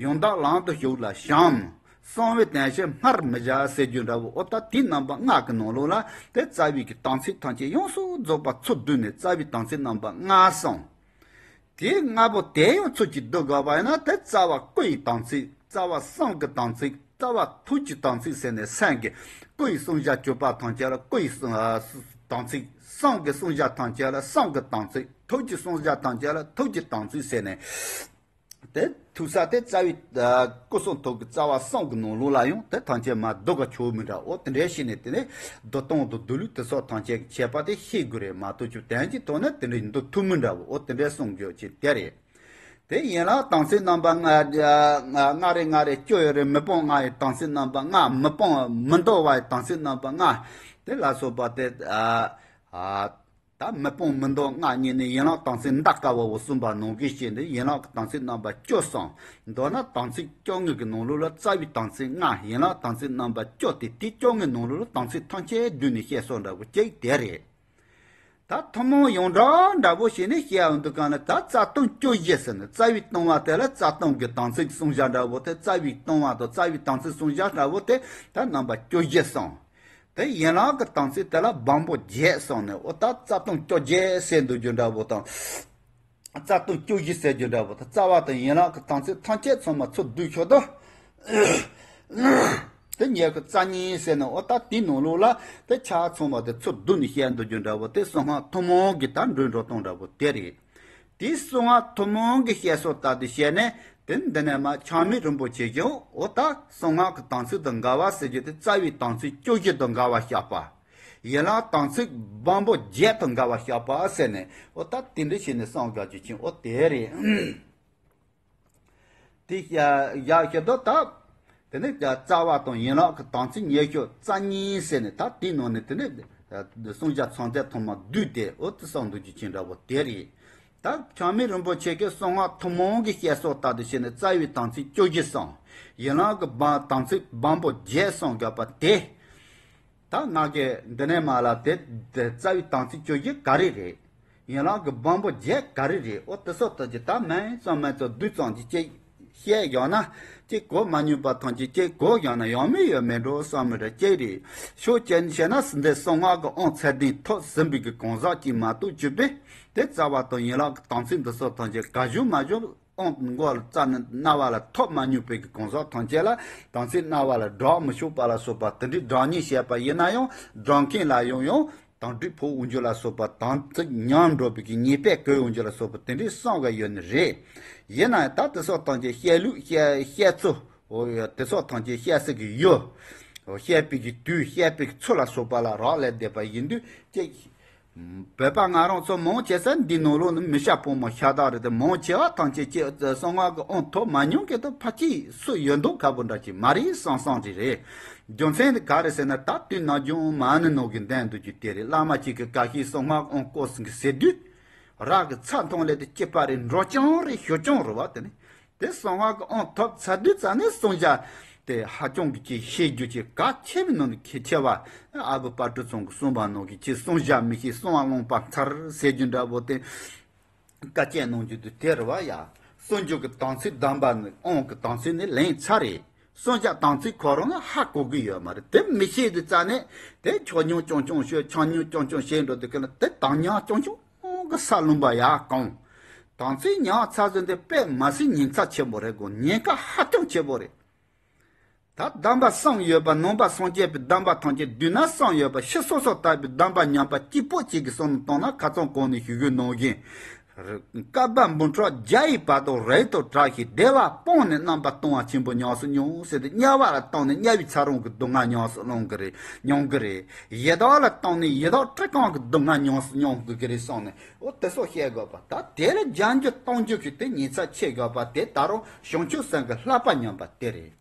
ཡང་དག་ལམ་དུ་ཞུགས་ལ་བྱམས། གསང་བའི་དོན་བྱེད་སྨྲ་མི་བྱ་ཟེར་རྒྱུ་འདྲ་བོ། འོ་ད་དེའི་རྣམ་པ་ལྔ་གི་ནང་ལོགས་ལ་དེ་རྩ་བའི་གི་དམ་ཚིག་ཐམས་ཅད་ཡོངས་སུ་རྫོགས་པ་ཚུར་བསྡུས་ནས་རྩ་བའི་དམ་ཚིག་རྣམ་པ་ལྔ་གསུངས། དེ་ལྔ་པོ་དེ་ཡང་ཚུར་གྱིས་བསྡུ་དགོས་པ་ཡིན་ན་དེ་རྩ་བ་སྐུ་ཡི་དམ་ཚིག། རྩ་བ་གསུང་གི་དམ་ཚིག། རྩ་བ་ཐུགས་ཀྱི་དམ་ཚིག་ཟེར་ནས་སེམས་ཀྱི་སྐུ་ཡི་བསྲུང་བྱ་བཅུ་པ་ཐམས་ཅད་ལ་སྐུ་ཡི་བསྲུང་ཨ་དམ་ཚིག། གསུང་གི་བསྲུང་བྱ་ཐམས་ཅད་ལ་གསུང་གི་དམ་ཚིག། ཐུགས་ཀྱི་བསྲུང་བྱ་ཐམས་ཅད་ལ་ཐུགས་ཀྱི་དམ་ཚིག་ཟེར་ནས། དེ་ཐུག་ས་དེ་རྩ་བའི་ཨ་སྐུ་གསུང་ཐུགས་ཀྱི་རྩ་བ་གསུང་གི་ནང་ལོགས་ལ་ཡང་དེ་ཐམས་ཅད་མར་བསྡུ་ག་ཆོག་མི་འདྲ། འོ་དེ་འདྲའི་ཤེས་ནས་དེ་ནས་བསྡུ་སྟངས་དང་བསྡུ་ལུགས་དེ་སོགས་ཐམས་ཅད་ཀྱི་ཁྱད་པར་དེ་ཤེས་དགོས་རེད་མ་གཏོགས། ཅིག་དོན་གྱི་ཐོག་ནས་དེ་འདྲའི་འདུ་ཐུབ་མི་འདྲ་བོ། འོ་དེ་འདྲའི་གསུང་རྒྱུ་ཅིག་དེ་རེད། དེ་ཡན་ལག་དམ་ཚིག་རྣམ་པ་ལྔ་ལྔ་རེ་ལྔ་རེ་བཅུ་ཡོད་རེད། མི་སྤོང་ལྔ་ཡི་དམ་ཚིག་རྣམ་པ་ལྔ། མི་སྤོང་མི་འདོར་བ་ཡི་དམ་ཚིག་རྣམ་པ་ལྔ། དེ་ལ་སོགས་པ་དེ་ཨ་ཨ་ད་མི་སྤོང་མི་འདོར་ལྔ་གཉིས་ནི་ཡན་ལག་དམ་ཚིག་འདའ་དཀའ་བའོ་གསུངས་པ་ནང་བཞིན་བྱས་ནས་ཡན་ལག་གི་དམ་ཚིག་རྣམ་པ་བཅུ་གསུངས། མདོར་ན་དམ་ཚིག་བཅོ་ལྔ་གི་ནང་ལོགས་ལ་རྩ་བའི་དམ་ཚིག་ལྔ། ཡན་ལག་དམ་ཚིག་རྣམ་པ་བཅུ་སྟེ། དེ་བཅོ་ལྔའི་ནང་ལོགས་ལ་དམ་ཚིག་ཐམས་ཅད་བསྡུས་ནས་བཤད་སྲོལ་འདྲ་བོ་གཅིག་དེ་རེད། ད་ཐུན་མོང་ཡོངས་གྲགས་འདྲ་བོ་བྱས་ནས་བཤད་ཡོང་དུས་གང་ལ་ད་རྩ་ལྟུང་བཅུ་བཞི་ཟེར་ནས། རྩ་བའི་ལྟུང་བ་དེ་ལ་རྩ་ལྟུང་གི་དམ་ཚིག་བསྲུང་བྱ་འདྲ་བོ་དེ། རྩ་བའི་ལྟུང་བ་དང་རྩ་བའི་དམ་ཚིག་བསྲུང་བྱ་འདྲ་བོ་དེ་ད་རྣམ་པ་བཅུ་བཞི་གསུངས། དེ་ཡན་ལག་གི་དམ་ཚིག་དེ་ལ་བམ་པོ་བརྒྱད་གསུངས་ནས། འོ་ད་རྩ་ལྟུང་བཅོ་བརྒྱད་ཟེར་འདུག་རྒྱུ་འདྲ་བོ་དང་། རྩ་ལྟུང་བཅུ་བཞི་ཟེར་རྒྱུ་འདྲ་བོ་དང་། རྩ་བ་དང་ཡན་ལག་གི་དམ་ཚིག་ཐམས་ཅད་ཚང་མ་ཚུར་བསྡུས་ཆོག་ཏོ། དེ་ཉེ་གི་རྩ་གཉིས་ཟེར་ནས། འོ་ད་དེའི་ནང་ལོགས་ལ་དེ་ཆ་ཚང་བ་དེ་ཚུར་བསྡུས་ནས་བཤད་འདུག་རྒྱུ་འདྲ་བོ་དེ་གསང་སྔགས་ཐུན་མོང་གི་ད་འགྲོ་འགྲོ་སྟངས་འདྲ་བོ་དེ་རེད། དེའི་གསང་སྔགས་ཐུན་མོང་གི་བཤད་སྲོལ་ལྟར་དུ་བཤད་ནས། དེ་འདི་ནས་མར་ཆགས་མེད་རིན་པོ་ཆེ་གིས་འོ་ད་གསང་སྔགས་ཀྱི་དམ་ཚིག་དང་འགལ་བ་ཟེར་རྒྱུ་དེ་རྩ་བའི་དམ་ཚིག་བཅུ་བཞི་དང་འགལ་བ་བཤད་པ། ཡན་ལག་དམ་ཚིག་བམ་པོ་བརྒྱད་དང་འགལ་བ་བཤད་པ་ཟེར་ནས། འོ་ད་དེ་འདྲ་བྱས་ནས་གསང་སྔགས་ཀྱི་ཆིང་འོ་དེ་རེད། དེ་བཞག་བཞག་ཤེས་དོ་ད། དེ་ནས་རྩ་བ་དང་ཡན་ལག་གི་དམ་ཚིག་ཉེ་ཤོས་རྩ་གཉིས་ཟེར་ནས། ད་དེའི་ནང་ནས་དེ་ནས་བསྲུང་བྱ་ཚང་ཚད་ཐོག་མ་བསྡུས་ཏེ། འོ་དེ་གསང་འདུག་རྒྱུ་ཆིང་འདྲ་བོ་དེ་རེད། ད་ཆགས་མེད་རིན་པོ་ཆེ་གིས་གསང་སྔགས་ཐུན་མོང་གི་བཤད་སྲོལ་ལྟར་དུ་བྱས་ནས་རྩ་བའི་དམ་ཚིག་བཅུ་བཞི་གསུངས། ཡན་ལག་གི་བམ་དམ་ཚིག་བམ་པོ་བརྒྱད་གསུངས་དགོས་པ་དེ། ད་ང་གིས་འདི་ནས་མར་ལ་དེ་དེ་རྩ་བའི་དམ་ཚིག་བཅུ་བཞི་ག་རེ་རེད། ཡན་ལག་གི་བམ་པོ་བརྒྱད་ག་རེ་རེད། འོ་དེ་སོགས་ལྟ་ཅི་ད་མིང་ཙམ་མིང་ཙམ་བསྡུས་ཙམ་གྱིས་ཅིག་བཤད་བཞག་ན། ཅིག་གོ་མ་མྱོང་པ་ཐམས་ཅད་ཅིག་གོ་བཞག་ན་ཡང་མིན་ཡང་མིན་འགྲོ་བསམ་མི་འདྲ་ཅིག་རེད། ཤོད་བྱས་ནས་བཤད་ན་འདི་གསང་སྔགས་ཀྱི་དབང་ཚད་ལྡན་ཐོབ་ཟིན་པའི་གི་གང་ཟག་ཅིག་མ་གཏོགས་ཅིག་པས་དེ་རྩ་བ་དང་ཡན་ལག་གི་དམ་ཚིག་འདི་སོགས་ཐམས་ཅད་ག་བྱུང་མ་བྱུང་དབང་མགོ་ལ་རྩ་ནས་རྣ་བ་ལ་ཐོབ་མ་མྱོང་པའི་གི་གང་ཟག་ཐམས་ཅད་ལ་དམ་ཚིག་རྣ་བ་ལ་སྒྲོག་མི་ཆོག་པ་ལ་སོགས་པ་དེ་འདྲའི་སྒྲོག་ཉེས་བྱས་པ་ཡིན་ན་ཡང་སྒྲོག་མཁན་ལ་ཡང་ཡང་དམ་གྲིབ་ཕོག་འོང་རྒྱུ་ལ་སོགས་པ། དམ་ཚིག་ཉམས་འགྲོ་བའི་གི་ཉེས་པས་གོས་འོང་རྒྱུ་ལ་སོགས་པ་དེ་འདྲའི་གསུངས་པ་ཡོད་ནི་རེད། ཡིན་ན་ཡང་ད་དེ་སོགས་ཐམས་ཅད་བཤད་ལུགས་བཤད་བཤད་ཚུལ། འོ་ཡ་དེ་སོགས་ཐམས་ཅད་བཤད་སྲོལ་གྱི་ཡུལ། འོ་བཤད་པའི་གི་དུས་བཤད་པའི་གི་ཚུལ་ལ་སོགས་པ་ལ་རག་ལས་བསྡད་པ་ཡིན་དུས་ཅིག་བོད་པ་ང་རང་ཚོ་མང་ཆེ་ས་འདི་ནང་ལོགས་ནི་མི་སྐྱ་ཕོ་མོ་ཤ་སྟག་རེད་དེ། མང་ཆེ་བ་ཐམས་ཅད་ཀྱིས་གསང་སྔགས་ཀྱི་དབང་ཐོབ་མ་མྱོང་མཁན་དང་ཕལ་ཆེར་སུ་ཡོད་མདོག་ཁ་པོ་འདྲ་ཅིག་མ་རེད་བསམ་བསམ་ཅིག་རེད། རྒྱུ་མཚན་དེ་ག་རེ་ཟེར་ན། ད་དུས་ནམ་རྒྱུན་མ་ཎི་ནང་གི་བསྟན་འདུག་རྒྱུ་དེ་རེད། བླ་མ་གཅིག་གིས་ཁ་ཤས་གསང་སྔགས་དབང་བསྐུར་ཟིན་གི་ཟེར་དུས། རག་གི་ཚ་མཐོང་ལས་དེ་སྐྱེས་པ་རེད། འགྲོ་རྐྱང་རེད། ཞོ་རྐྱང་རེད་བ། དེ་ནི་དེ་གསང་སྔགས་ཀྱི་དབང་ཐོབ་ཚར་དུས་ཙམ་ནས་གསང་བྱ་དེ་ཧ་ཅང་གི་ཅིག་ཤེས་རྒྱུ་ཅིག་གལ་ཆེ་བའི་ནང་ནས་གལ་ཆེ་བ། ཨ་བུ་དཔལ་སྤྲུལ་ཚང་གིས་གསུངས་པ་ནང་གི་ཅིག་གསང་བྱ་མི་ཤེས་གསང་བ་བླངས་པ་མཚར་ཟེར་རྒྱུ་འདྲ་བོ་དེ། བཀའ་བཅད་གནང་རྒྱུ་དེ་དེ་རེད་བ་ཡ། གསང་རྒྱུད་ཀྱི་དམ་ཚིག་གདམས་པ་ནི་དབང་གི་དམ་ཚིག་ནི་ལེན་ཚར་རེད། གསུམ་ཆ་དམ་ཚིག་ཁོ་རང་ལ་ཧ་གོ་གི་ཡོད་མ་རེད། དེ་མི་ཤེས་དུས་ཙ་ནས་དེ་ཆོ་ཉུང་ཆུང་ཆུང་བཤད། ཆང་ཉུང་ཆུང་ཆུང་བཤད་འགྲོ་དུས་སྐབས་ལ་དེ་དམ་ཉམས་ཆུང་ཆུང་གི་ས་ལུང་པ་ཡར་གང་། དམ་ཚིག་ཉམས་ཚར་ཟིན་དེ་དཔེ་མ་སྲིད་ཉེན་ཚབས་ཆེན་པོ་རེད་གོ། ཉེན་ཁ་ཧ་ཅང་ཆེན་པོ་རེད། ད་སྡོམ་པ་གསུམ་ཡོད་པ། ནང་པ་སངས་རྒྱས་པའི་སྡོམ་པ་ཐམས་ཅད་བསྡུས་ན་གསུམ་ཡོད་པ། ཕྱི་སོ་སོར་ལྟ་བུའི་སྡོམ་པ་ཉམས་པ་གཅིག་པོ་གཅིག་གི་བསམ་བློ་བཏང་ན། ཁ་སང་གོང་ནས་ཞུ་རྒྱུ་ནང་བཞིན། བསྐལ་པ་འབུམ་ཕྲག་བརྒྱ་ཡི་བར་དུ་རིགས་དང་བྲལ་ཞིང་བདེ་བ་སྤངས་ནས་རྣམ་པར་སྤངས་པ་ཆེན་པོ་ཉམས་སུ་མྱོང་ཟེར་ཏེ། དམྱལ་བ་ལ་བཏང་ནས་དམྱལ་བའི་ཚ་གྲང་གི་སྡུག་བསྔལ་ཉམས་སུ་མྱོང་གི་རེད། མྱོང་གི་རེད། ཡི་དྭགས་ལ་བཏང་ནས་ཡི་དྭགས་བཀྲེས་སྐོམ་གྱི་སྡུག་བསྔལ་ཉམས་སུ་མྱོང་དགོས་ཀྱི་རེད་གསུངས་ནས། འོ་དེ་སོགས་བཤད་དགོས་པ། ད་དེ་ལ་སྦྱང་རྒྱུ་གཏོང་རྒྱུ་གི་དེ་ཉེན་ཚབས་ཆེ་དགོས་པ་དེ་ད་རུང་བྱང་ཆུབ་སེམས་ཀྱི་བསླབ་པ་ཉམས་པ་དེ་རེད།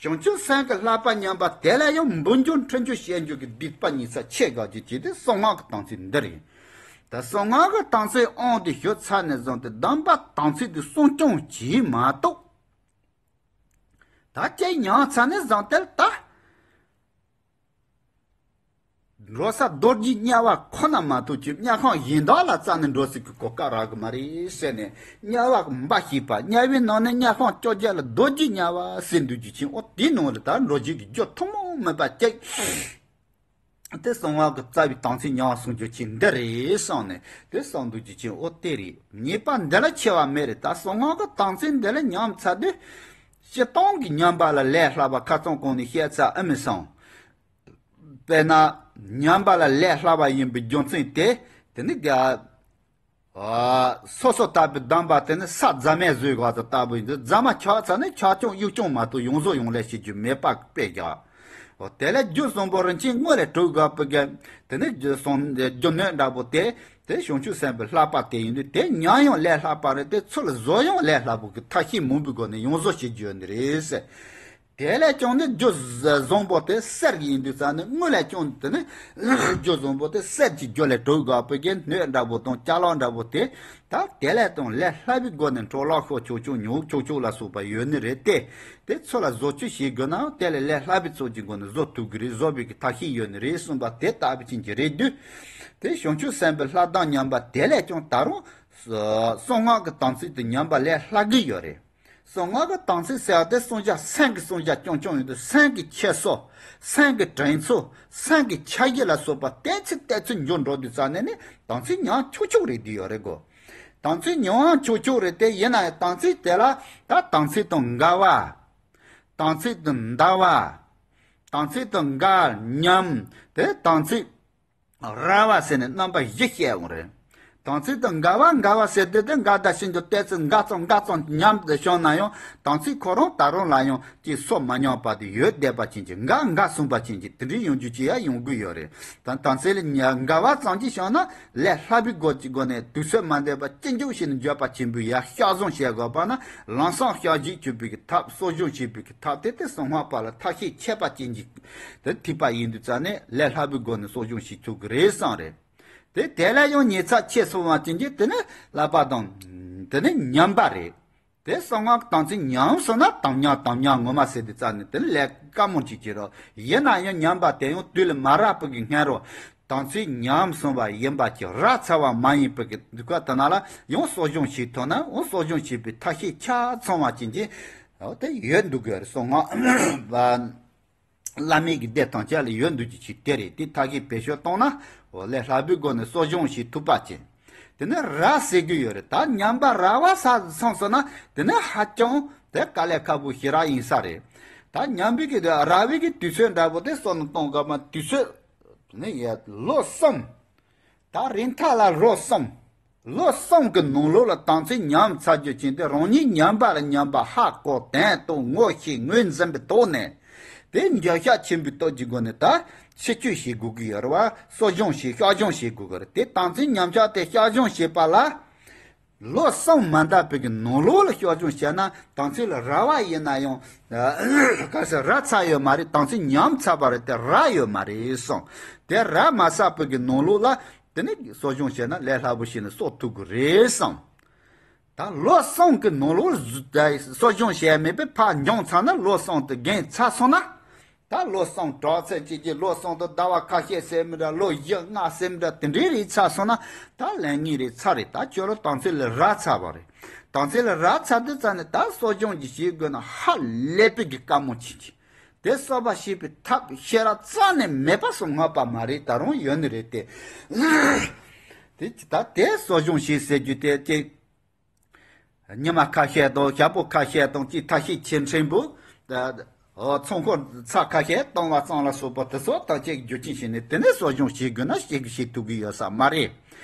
བྱང་ཆུབ་སེམས་ཀྱི་བསླབ་པ་ཉམས་པ་དེ་ལ་ཡང་འབུལ་རྒྱུ་འཕྲིན་རྒྱུ་བཤད་རྒྱུ་གི་སྡིག་པ་ཉེན་ཚབས་ཆེ་དགོས་རྒྱུ་གཅིག་དེ་གསང་སྔགས་ཀྱི་དམ་ཚིག་འདི་རེད། ད་གསང་སྔགས་ཀྱི་དམ་ཚིག་དབང་དུ་ཞུགས་ཚར་ནས་བཟུང་སྟེ་སྡོམ་པ་དམ་ཚིག་དེ་སྲུང་སྐྱོང་བྱས་མ་གཏོགས། ད་ཁྱེད་ཉམས་ཚར་ནས་བཟུང་སྟེ་ད། འགྲོ་ས་རྡོ་རྗེ་དམྱལ་བ་ཁོ་ན་མ་གཏོགས་ཀྱི་དམྱལ་ཁམས་གཞན་དག་ལ་རྩ་ནས་འགྲོ་སྲིད་ཀྱི་གོ་སྐབས་རག་གི་མ་རེད་ཟེར་ནས། དམྱལ་བ་འབའ་ཞིག་པ། དམྱལ་བའི་ནང་ནས་དམྱལ་ཁམས་བཅོ་བརྒྱད་ལ་རྡོ་རྗེ་དམྱལ་བ་ཟེར་འདུག་རྒྱུ་ཅན། འོ་དེའི་ནང་ལ་ད་འགྲོ་བྱེད་ཀྱི་རྒྱུ་ཐུན་མོང་མིན་པ་གཅིག་དེ་གསང་སྔགས་ཀྱི་རྩ་བའི་དམ་ཚིག་ཉམས་སོང་རྒྱུ་ཅན་འདི་རེད་བསམ་ནས་དེ་གསུངས་འདུག་རྒྱུ་ཅན། འོ་དེ་རེད། ཉེས་པ་འདི་ལ་ཆེ་བ་མེད་རེད། ད་གསང་སྔགས་ཀྱི་དམ་ཚིག་འདི་ལ་ཉམས་ཚར་དུས། སྤྱིར་བཏང་གི་ཉམས་པ་ལ་ལས་སླ་བ་ཁ་སང་གོང་ནས་བཤད་ཚར་ཨ་མི་སང་། དཔེར་ན། ཉམས་པ་ལ་ལས་སླ་བ་ཡིན་པའི་རྒྱུ་མཚན་དེ། དེ་ནི་དགེ། ཨ། སོ་སོར་ལྟ་བུའི་སྡོམ་པ་དེ་ནི་ས་རྫ་མས་བཟོས་དགོས་ལྟ་བུ་ཡིན་དུས། རྫ་མ་ཆག་ཚར་ནས་ཆག་རྐྱང་གཡུག་རྐྱང་མ་གཏོགས་ཡོངས་རྫོགས་ཡོང་ལས་བྱེད་རྒྱུ་མེད་པ་དཔེ་བཞག་འོ་དེ་ལས་རྒྱུ་བཟང་པོ་རིན་ཆེན་དངོས་ལས་གྲུབ་དགོས་པའི་གི། དེ་ནི་རྒྱུ་སོང་རྒྱུ་ནོད་འདྲ་པོ་དེ། དེ་བྱང་ཆུབ་སེམས་དཔའི་བསླབ་པ་དེ་ཡིན་དུས། དེ་ཉམས་ཡང་ལས་སླ་བ་རེད། དེ་ཚུལ་ལ་བཟོ་ཡང་ལས་སླ་པོ་གི་ཐབས་ཤེས་མང་པོའི་སྒོ་ནས་ཡོངས་བཟོ་བྱེད་རྒྱུ་ཡོད་ནི་རེད་ཟེར། དེ་ལས་ཀྱང་ནི་རྒྱུ་བཟང་པོ་དེ་གསེར་ཡིན་དུས་ཙང་ནི། དངོས་ལས་ཀྱང་དེ་ནི་རྒྱུ་བཟང་པོ་དེ་གསེར་གྱི་རྒྱུ་ལས་གྲུབ་དགོས་པའི་གི་སྣོད་འདྲ་པོ་དང་ཅ་ལག་འདྲ་པོ་དེ། ད་དེ་ལས་དང་ལས་སླ་བའི་སྒོ་ནས་འཕྲོ་བརླག་ཤོར་ཆོག་ཆོག་ཉོ་ཆོག་ཆོག་ལ་སོགས་པ་ཡོད་ནི་རེད་དེ། དེ་ཚོ་ལ་བཟོ་བཅོས་བྱེད་དགོས་ནའང་དེ་ལས་ལས་སླ་བའི་ཚོགས་ཀྱི་སྒོ་ནས་བཟོ་ཐུབ་ཀྱི་རེད། བཟོ་བའི་གི་ཐབས་ཤེས་ཡོད་ནི་རེད་གསུངས་པ་དེ་ལྟ་བུ་ཅན་གྱི་རེད་དུས། དེ་བྱང་ཆུབ་སེམས་དཔའི་བསླབ་སྡོམ་ཉམས་པ་དེ་ལས་ཀྱང་ད་རུང་གསང་སྔགས་ཀྱི་དམ་ཚིག་དེ་ཉམས་པ་ལས་སླ་གི་ཡོད་རེད། གསང་སྔགས་ཀྱི་དམ་ཚིག་ཟེར་བ་དེ་བསྲུང་བྱ་སེམས་ཀྱི་བསྲུང་བྱ་རྐྱང་རྐྱང་ཡིན་དུས། སེམས་ཀྱི་འཁྱེར་སོ། སེམས་ཀྱི་དྲན་ཚུལ། སེམས་ཀྱི་འཆར་གཞི་ལ་སོགས་པ་བལྟས་ཚེ་བལྟས་ཚེ་འགྱུར་འགྲོ་དུས་ཙང་ནས་ནི་དམ་ཚིག་ཉམས་ཆོག་ཆོག་རེད་དེ་ཡོད་རེད་གོ། དམ་ཚིག་ཉམས་ཆོག་ཆོག་རེད་དེ། ཡིན་ན་ཡང་དམ་ཚིག་དེ་ལ་ད་དམ་ཚིག་དང་འགལ་བ། དམ་ཚིག་དང་འདའ་བ། དམ་ཚིག་དང་འགལ་ཉམས་དེ་དམ་ཚིག་ར་བ་ཟེར་ནས་རྣམ་པ་བཞི་བཤད་འོང་རེད། དམ་ཚིག་དང་འགལ་བ། འགལ་བ་ཟེར་དུས་དེ་འགལ་ཟླ་ཤིན་ཏུ་གཏད་ཚིག་འགལ་ཙམ་འགལ་ཙམ་ཉམས་དེ་བྱུང་ན་ཡང་དམ་ཚིག་ཁོ་རང་ད་རུང་ལ་ཡང་ཅིག་སོ་མ་ཉམས་པ་དེ་ཡོད་བསྡད་པ་ཅན་གྱི། འགལ་འགལ་གསུངས་པ་ཅན་གྱི་དེ་འདྲའི་ཡོང་རྒྱུ་ཅིག་ཡང་ཡོང་གི་ཡོད་རེད། ད་དམ་ཚིག་ལ་ཉ་འགལ་བ་ཙམ་ཅིག་བྱུང་ན་ལས་སླ་བའི་སྒོ་ཅིག་སྒོ་ནས་དུས་ཚོད་མ་འདས་པ་ཅི་འཇུག་བྱས་ནས་འགྱོད་པ་ཆེན་པོས་ཡར་བསྐྱར་བཟུང་བྱེད་དགོས་པ་ན། ལམ་སང་བསྐྱར་བཞེངས་བྱེད་པའི་གི་ཐབས། གསོ་སྦྱོང་བྱེད་པའི་གི་ཐབས་དེ་དེ་གསང་སྔགས་པ་ལ་ཐབས་ཤེས་ཁྱད་པར་ཅན་གྱི་དེ་ཐེབས་པ་ཡིན་དུས་ཙང་ནས་ལས་སླ་བའི་སྒོ་ནས་གསོ་སྦྱོང་བྱེད་ཐུབ་ཀྱི་རེད་བསམ་རེད། དེ་དེ་ལས་ཡང་ཉེན་ཚབས་ཆེ་སོང་བ་ཅན་གྱི་དེ་ནི་བསླབ་པ་དང་། དེ་ནི་ཉམས་པ་རེད། དེ་གསང་སྔགས་དམ་ཚིག་ཉམས་སོང་ན་དམ་ཉམས་དམ་ཉམས་ངོ་མ་ཟེར་དུས་ཙང་ནས་དེ་ནི་ལས་དཀའ་མོ་ཅིག་བྱེད་རོགས། ཡིན་ན་ཡང་ཉམས་པ་དེ་ཡང་དུས་ལ་མ་རག་པའི་གི་སྔོན་རོ། དམ་ཚིག་ཉམས་སོང་བ་ཡིན་པ་ཅིག་རག་ཚར་བ་མ་ཡིན་པའི་གི་དུས་སྐབས་དེ་ན་ལ་ཡང་གསོ་སྦྱོང་བྱེད་ཐུབ་ན། འོ་གསོ་སྦྱོང་བྱེད་པའི་ཐབས་ཤེས་ཆ་ཚང་བ་ཅན་གྱི་འོ་དེ་ཡོད་འདུག་གི་རེད། གསང་སྔགས་བླ་མེད་ཀྱི་སྡེ་དང་བཅས་ལ་ཡོད་འདུག་ཅིག་ཅིག་དེ་རེད། དེ་ཐབས་ཤེས་བེད་སྤྱོད་བཏང་ན་འོ་ལས་སླ་པོའི་སྒོ་ནས་གསོ་སྦྱོང་བྱེད་ཐུབ་པ་ཅན། དེ་ནས་ར་ཟེར་གི་ཡོད་རེད། ད་ཉམས་པ་ར་བ་ས་སོང་སོང་ན་དེ་ནས་ཧ་ཅང་དེ་དཀའ་ལས་ཁག་པོ་ཞེ་དྲག་ཡིན་ས་རེད། ད་ཉམས་པའི་གི་ར་བའི་གི་དུས་ཚོད་འདྲ་པོ་དེ་གསོ་སྣོན་གཏོང་དགོས་མ། དུས་ཚོད་ནི་ཡ་ལོ་གསུམ། ད་རིང་ཐག་ལ་ལོ་གསུམ། ལོ་གསུམ་གི་ནང་ལོགས་ལ་དམ་ཚིག་ཉམས་ཚར་རྒྱུ་ཅན་དེ་རང་ཉིད་ཉམས་པ་ལ་ཉམས་པ་ཧ་གོ་དོན་དུ་ངོ་ཤེས་ངོས་འཛིན་པའི་ཐོག་ནས། དེ་འགྱོད་བཤགས་ཆེན་པོའི་སྟོབས་ཀྱི་སྒོ་ནས་ད་ཕྱིར་བཅོས་བྱེད་དགོས་ཀྱི་ཡོད་རེད་བ། གསོ་སྦྱོང་བྱེད། བཤགས་སྦྱོང་བྱེད་དགོས་ཀྱི་རེད། དེ་དམ་ཚིག་ཉམས་ཆག་དེ་བཤགས་སྦྱོང་བྱེད་པ་ལ། ལོ་གསུམ་མ་འདས་པའི་གི་ནང་ལོགས་ལ་བཤགས་སྦྱོང་བྱས་ན་དམ་ཚིག་ལ་ར་བ་ཡིན་ན་ཡང་། ག་ཟེར་ར་ཚ་ཡོད་མ་རེད། དམ་ཚིག་ཉམས་ཚར་བ་རེད་དེ་ར་ཡོད་མ་རེད་གསུངས། དེ་ར་མ་ཟ་བའི་གི་ནང་ལོགས་ལ་དེ་ནི་གསོ་སྦྱོང་བྱས་ན་ལས་སླ་པོ་ཞིག་ནི་གསོ་ཐུབ་ཀྱི་རེད་གསུངས། ད་ལོ་གསུམ་གི་ནང་ལོགས་གསོ་སྦྱོང་བྱས་མེད་པའི་ཕར་འགྱངས་ཚར་ན། ལོ་གསུམ་དེ་འགྱངས་ཚར་སོང་ན། ད་ལོ་གསུམ་དྲག་ཚད་ཅིག་གི་ལོ་གསུམ་དུ་ཟླ་བ་ཁ་ཤས་ཟེར་མི་འདྲ། ལོ་བཞི་ལྔ་ཟེར་མི་འདྲ། དེ་འདྲའི་རིགས་ཚར་སོང་ན་ད་ལན་གཉིས་རེ་ཚར་རེད། ད་ཁྱོད་རང་དམ་ཚིག་ལ་ར་ཚ་བ་རེད། དམ་ཚིག་ལ་རག་ཚར་དུས་ཙམ་ནས་ད་གསོ་སྦྱོང་ཅིག་བྱེད་དགོས་ན་ཧ་ལས་པའི་གི་དཀའ་མོ་ཆེ་ཆེ། དེ་གསོ་བ་བྱེད་པའི་ཐབས་ཤེས་རབ་རྩ་ནས་མེད་པ་སོང་ངོ་པ་མ་རེད། ད་རུང་ཡོད་ནི་རེད་དེ། དེ་ད་དེ་གསོ་སྦྱོང་བྱེད་ཟེར་རྒྱུ་དེ་ཅིག་ཉི་མ་ཁ་ཤས་དང་ཞག་པོ་ཁ་ཤས་དང་ཅིག་ཐབས་ཤེས་ཆེ་ཕྲན་བུ། ད་ཨོ་ཚོགས་འཁོར་ཚར་ཁ་ཤས་གཏོང་བ་གཙང་ལ་སོགས་པ་དེ་ཚོ་ཐམས་ཅད་རྒྱུ་རྐྱེན་བྱས་ནས་དེ་ནས་གསོ་སྦྱོང་བྱེད་དགོས་ན་བྱེད་དགོས་བྱེད་ཐུབ་ཀྱི་ཡོད་ས་མ་རེད།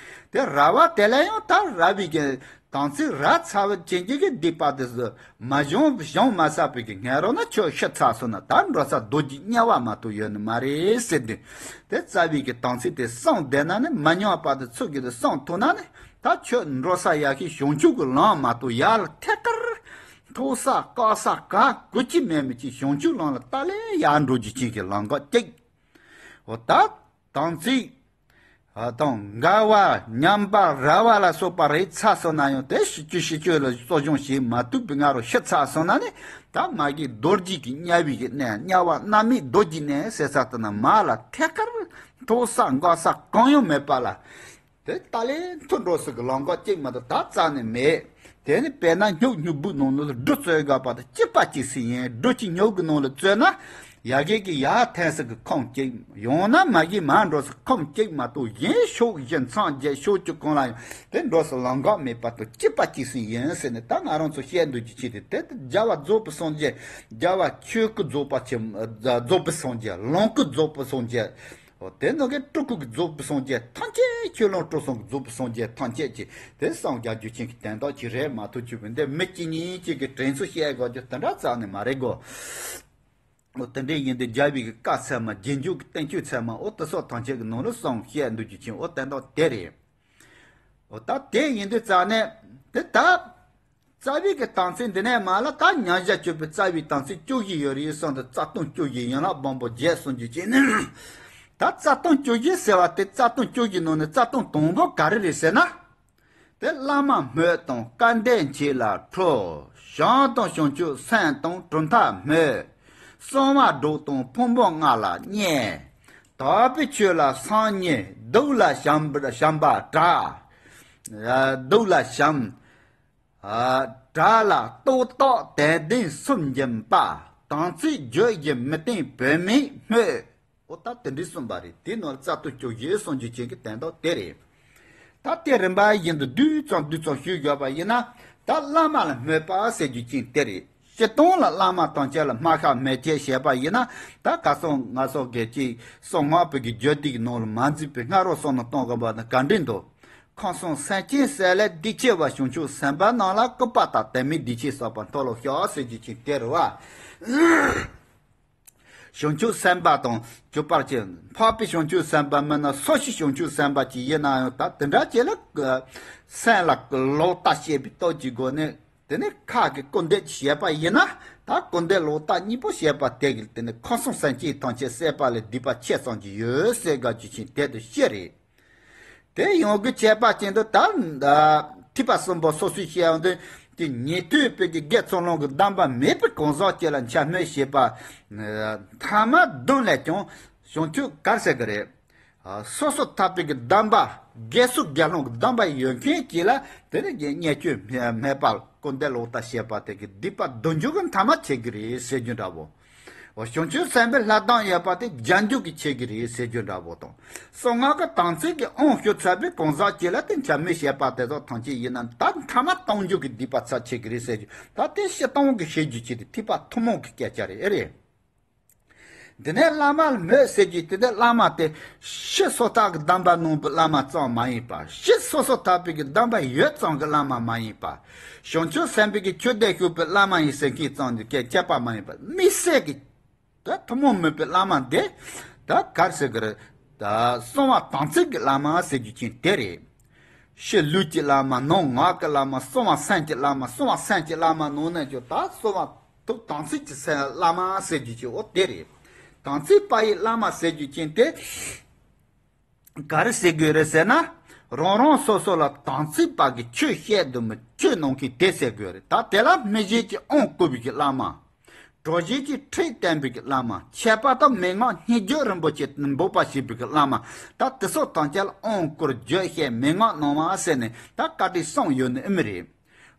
དེ་ར་བ་དེ་ལ་ཡང་ད་ར་བའི་གི་དམ་ཚིག་རག་ཚར་བ་ཅན་གྱི་གི་སྡིག་པ་དེ་ཚོ་མ་སྦྱོང་སྦྱོང་མ་ཚར་བའི་གི་ངན་རོ་ན་ཁྱོད་ཤི་ཚར་སོང་ན་ད་འགྲོ་ས་རྡོ་རྗེ་དམྱལ་བ་མ་གཏོགས་ཡོད་ནི་མ་རེད་ཟེར་དུས། དེ་རྩ་བའི་གི་དམ་ཚིག་དེ་སྲུང་བསྡད་ན་ནི་མ་ཉམས་པ་དེ་ཚུགས་ཀྱི་དེ་སྲུང་ཐུབ་ན་ནི། ད་ཁྱོད་འགྲོ་ས་ཡག་ཤོས་བྱང་ཆུབ་ཀྱི་ལམ་མ་གཏོགས་ཡར་ལ་ཐད་ཀར་མཐོ་ས་དཀའ་ས་ག་དགོས་ཀྱི་མེད་མི་ཅིག་བྱང་ཆུབ་ལམ་ལ་ད་ལས་ཡར་འགྲོ་རྒྱུ་ཅན་གྱི་ལམ་ཁ་གཅིག་འོ་ད་དམ་ཚིག་ཨ་དང་འགལ་བ་ཉམས་པ་ར་བ་ལ་སོགས་པ་རེད་ཚར་སོང་ན་ཡང་དེ་ཤི་ཆོས་ཤི་ཆོས་ལ་གསོ་སྦྱོང་བྱེད་མ་ཐུབ་པའི་ང་རོ་ཤི་ཚར་སོང་ན་ནི་ད་མ་གི་རྡོ་རྗེ་གི་དམྱལ་བའི་གི་གནས་དམྱལ་བ་མནར་མེད་རྡོ་རྗེ་གནས་ཟེར་ས་དེ་ན་མ་ལ་ཐད་ཀར་མཐོ་ས་འགག་ས་གང་ཡང་མེད་པ་ལ། དེ་ལྟ་ལས་མཐོ་འགྲོ་སྲིད་ཀྱི་ལམ་ཁ་གཅིག་མ་གཏོགས་ད་རྩ་ནས་མེད། དེ་ནི་དཔེར་ན་སྨྱུག་སྨྱུག་སྦུག་ནང་ལ་སྦྲུལ་བཙོས་དགོས་པ་དང་གཅིག་པ་གཅིག་སྲིད་ཡིན། སྦྲུལ་གྱི་སྨྱུག་གི་ནང་ལ་བཙོས་ན་ཡ་གི་གི་ཡར་འཐེན་སྲིད་ཀྱི་ཁམས་གཅིག་ཡང་ན་མ་གི་མར་འགྲོ་སྲིད་ཁམས་གཅིག་མ་གཏོགས་གཞན་ཕྱོགས་བཞི་མཚམས་བརྒྱད་ཕྱོགས་བཅུ་གང་ལ་ཡང་དེ་འགྲོ་སྲིད་ལམ་ཁ་མེད་པ་དང་གཅིག་པ་གཅིག་སྲིད་ཡིན་ཟེར་ནས་ད་ང་རང་ཚོ་བཤད་འདོད་ཀྱི་ཆེད་དུ་དེ་ལྟར་རྒྱལ་བ་རྫོགས་པའི་སངས་རྒྱས། རྒྱལ་བ་ཆོས་སྐུ་རྫོགས་པ་ཆེན་རྫོགས་པའི་སངས་རྒྱས། ལོངས་སྐུ་རྫོགས་པའི་སངས་རྒྱས། འོ་དེ་ནང་གི་སྤྲུལ་སྐུ་གི་རྫོགས་པའི་སངས་རྒྱས་ཐམས་ཅད། ཆོས་ལོངས་སྤྲུལ་གསུམ་གྱི་རྫོགས་པའི་སངས་རྒྱས་ཐམས་ཅད་ཀྱི་དེ་སངས་རྒྱས་རྒྱུ་ཅན་གྱི་དོན་དག་ཅིག་རེད་མ་གཏོགས་ཆོས་པའི་འདི་མི་གཅིག་གཉིས་གཅིག་གི་དྲན་གསོ་བཤད་དགོས་རྒྱུ་དེ་འདྲ་རྩ་ནས་མ་རེད་གོ། འོ་དེ་འདྲ་ཡིན་དུས་རྒྱལ་བའི་གི་བཀའ་ཚད་མ་རྗེས་འཇུག་གི་བསྟན་བཅོས་ཚད་མ་འོ་དེ་སོགས་ཐམས་ཅད་ཀྱི་ནང་ལ་སངས་བཤད་འདུག་རྒྱུ་ཅན་འོ་དོན་དག་དེ་རེད། འོ་ད་དེ་ཡིན་དུས་རྩ་ནས་དེ་ད། རྩ་བའི་གི་དམ་ཚིག་འདི་ནས་མ་ལ་ད་མཉམ་བཞག་སྤྱོད་པའི་རྩ་བའི་དམ་ཚིག་བཅུ་བཞི་ཡོད་རེད་གསུངས་ཏེ་རྩ་ལྟུང་བཅུ་བཞི་ཡན་ལག་བམ་པོ་བརྒྱད་གསུངས་རྒྱུ་ཅན་ནི། ད་རྩ་ལྟུང་བཅུ་བཞི་ཟེར་བ་དེ་རྩ་ལྟུང་བཅུ་བཞི་ནང་ནས་རྩ་ལྟུང་དང་པོ་ག་རེ་རེད་ཟེར་ན། དེ་བླ་མ་སྨོད་དང་སྐལ་ལྡན་ཆོས་ལ་ཁྲོ། ཞང་དང་བྱང་ཆུབ་སེམས་དང་གྲུབ་མཐའ་སྨོད། གསང་བ་སྒྲོག་དང་ཕུང་པོ་ལྔ་ལ་བརྙས། དག་པའི་ཆོས་ལ་སང་ཉིན་སྡུག་ལ་བྱམས་པ་བྱམས་པ་དྲག་སྡུག་ལ་བྱམས། དགྲ་ལ་ལྟོགས་ལྟོགས་དད་ལྡན་སུམ་འབྱིན་པ། དམ་ཚིག་བརྗོད་བཞིན་མི་བསྟན་བུད་མེད་སྨོད། འོ་ད་དེ་འདྲའི་གསུངས་པ་རེད། དེ་ནོར་རྩ་ལྟུང་བཅུ་བཞི་གསུངས་རྒྱུ་ཅན་གྱི་དོན་དག་དེ་རེད། ད་དེ་རིམ་པ་བཞིན་དུ་བསྡུས་ཙམ་བསྡུས་ཙམ་ཞུས་དགོས་པ་ཡིན་ན། ད་བླ་མ་ལ་སྨོད་པ་ཟེར་རྒྱུ་ཅན་དེ་རེད། སྤྱིར་བཏང་ལ་བླ་མ་དང་བཅས་ལ་སྨྲ་ཤ་མེད་ཅེས་བཤད་པ་ཡིན་ན། ད་ག་སོང་ང་སོགས་གལ་ཆེ་གསང་སྔགས་པའི་གི་རྒྱུད་སྡེ་གི་ནང་ལ་མ་འཛུལ་བའི་སྔ་རོལ་སོང་ནས་གཏོང་དགོས་པ་དང་ག་འདྲ་འདུག་ཁམས་གསུམ་སེམས་ཅན་བསད་ལས་སྡིག་ཆེ་བ་བྱང་ཆུབ་སེམས་དཔའ་རྣམས་ལ་སྐུར་པ་དང་དད་མོས་སྡིག་ཆེ་བསགས་པ་མཐོལ་ལོ་བཤགས་ཟེར་རྒྱུ་ཅན་དེ་རེད་བ། བྱང་ཆུབ་སེམས་དཔའ་དང་ཇི་ལྟར་ཅི་འཕགས་པའི་བྱང་ཆུབ་སེམས་དཔའ་མིན་ན་སོ་སོའི་བྱང་ཆུབ་སེམས་དཔའ་ཅིག་ཡིན་ན་ཡང་ད་དེ་འདྲ་ཅིག་ལ་སེམས་ལ་ལོག་ལྟ་བྱེད་པའི་སྟོབས་ཀྱི་སྒོ་ནས་དེ་ནས་ཁ་གི་སྐུར་འདེབས་བྱེད་པ་ཡིན་ན་ད་སྐུར་འདེབས་ལོག་ལྟ་གཉིས་པོ་བྱེད་པ་དེ་གིས་དེ་ནས་ཁམས་གསུམ་སེམས་ཅན་ཐམས་ཅད་བསད་པ་ལས་སྡིག་པ་ཆེ་ཙམ་ཅིག་ཡོད་ཟེར་དགོས་རྒྱུ་ཅན་དེ་དུ་ཤེས་རེད། དེ་ཡོང་གི་བྱས་པ་ཅན་དུ་ད་ཐེག་པ་གསུམ་པོ་སོ་སོའི་བཤད་ཡོང་དུས་ཀྱི་ཉན་ཐོས་པའི་གི་དགེ་ཚུལ་སློང་གི་གདམས་པ་མེད་པའི་གང་ཟག་ཅིག་ལ་འཕྱ་སྨོད་བྱེད་པ་ཐ་མ་བདུན་ལས་ཀྱང་བྱང་ཆུབ་ག་རེ་ཟེར་གི་རེད། སོ་སོ་ཐར་པའི་གི་གདམས་པ་དགེ་ཚུལ་དགེ་སློང་གི་གདམས་པ་ཡོད་མཁན་ཅིག་ལ་དེ་ནི་བརྙས་བཅོས་སྨད་པ་སྐུར་འདེབས་ལོག་ལྟ་བྱེད་པ་དེ་གི་སྡིག་པ་བདུན་ཅུ་གི་ཐ་མ་ཆེ་གི་རེད་ཟེར་རྒྱུ་འདྲ་བོ། འོ་བྱང་ཆུབ་སེམས་དཔའི་ལྷ་གདམས་ཡོད་པ་དེ་བརྒྱད་ཅུ་གི་ཆེ་གི་རེད་ཟེར་རྒྱུ་འདྲ་བོ་དང་། གསང་སྔགས་ཀྱི་དམ་ཚིག་གི་དབང་ཞུ་ཚར་བའི་གང་ཟག་ཅིག་ལ་དེ་འཕྱ་སྨོད་བྱེད་པ་དེ་དག་ཐམས་ཅད་ཡིན་ན་ད་ཐ་མ་བཏང་རྒྱུ་གི་སྡིག་པ་ཚབས་ཆེ་གི་རེད་ཟེར་རྒྱུ་ད་དེ་སྤྱིར་བཏང་གི་ཤེས་རྒྱུ་ཅིག་དེ་ཐེག་པ་ཐུན་མོང་གི་སྐད་ཆ་རེད་ཨེ་རེད། འདི་ནས་བླ་མ་ལ་སྨོད་ཟེར་རྒྱུ་དེ་ནས་བླ་མ་དེ་ཕྱི་སོ་ཐར་གྱི་གདམས་པ་གནང་བའི་བླ་མ་ཙམ་མ་ཡིན་པ་ཕྱི་སོ་སོ་ཐར་པའི་གི་གདམས་པ་ཡོད་ཙམ་གྱི་བླ་མ་མ་ཡིན་པ། བྱང་ཆུབ་སེམས་དཔའི་གི་ཆོས་སྡེ་ཞུགས་པའི་བླ་མ་ཡིན་ཟེར་མཁན་ཙམ་གྱི་སྐད་ཆ་པ་མ་ཡིན་པ་དམིགས་བསལ་གྱི་ད་ཐུན་མོང་མིན་པའི་བླ་མ་འདི་ད་ག་རེ་ཟེར་གི་རེད། ད་གསང་བ་དམ་ཚིག་གི་བླ་མ་ཟེར་རྒྱུ་ཅན་དེ་རེད། ཕྱི་ལུས་ཀྱི་བླ་མ་ནང་ངག་གི་བླ་མ་གསང་བ་སེམས་ཀྱི་བླ་མ་གསང་བ་སེམས་ཀྱི་བླ་མ་ནང་ནས་ཀྱང་ད་གསང་བ་ཐུགས་དམ་ཚིག་གི་སེམས་བླ་མ་ཟེར་རྒྱུ་ཅན་འོ་དེ་རེད། དམ་ཚིག་པ་ཡི་བླ་མ་ཟེར་རྒྱུ་ཅན་དེ། ག་རེ་ཟེར་དགོས་རེད་ཟེར་ན། རང་རང་སོ་སོ་ལ་དམ་ཚིག་པ་གི་ཆོས་བཤད་འདུག་མི་ཆོས་གནང་མཁན་དེ་ཟེར་དགོས་རེད། ད་དེ་ལ་མི་གཞན་གྱི་དབང་བསྐུར་བའི་གི་བླ་མ། གྲོགས་གཞན་གྱི་ཁྲིད་བསྟན་པའི་གི་བླ་མ། ཁྱད་པར་དུ་མན་ངག་སྙན་བརྒྱུད་རིན་པོ་ཆེ་འབོགས་པ་བྱེད་པའི་གི་བླ་མ། ད་དེ་སོགས་དང་བཅས་ལ་དབང་བསྐུར་བརྗོད་བཤད་མན་ངག་གནང་བ་ཟེར་ནས་ད་བཀའ་དྲིན་གསུམ་ཡོད་ནི་ཨེ་མི་རེད།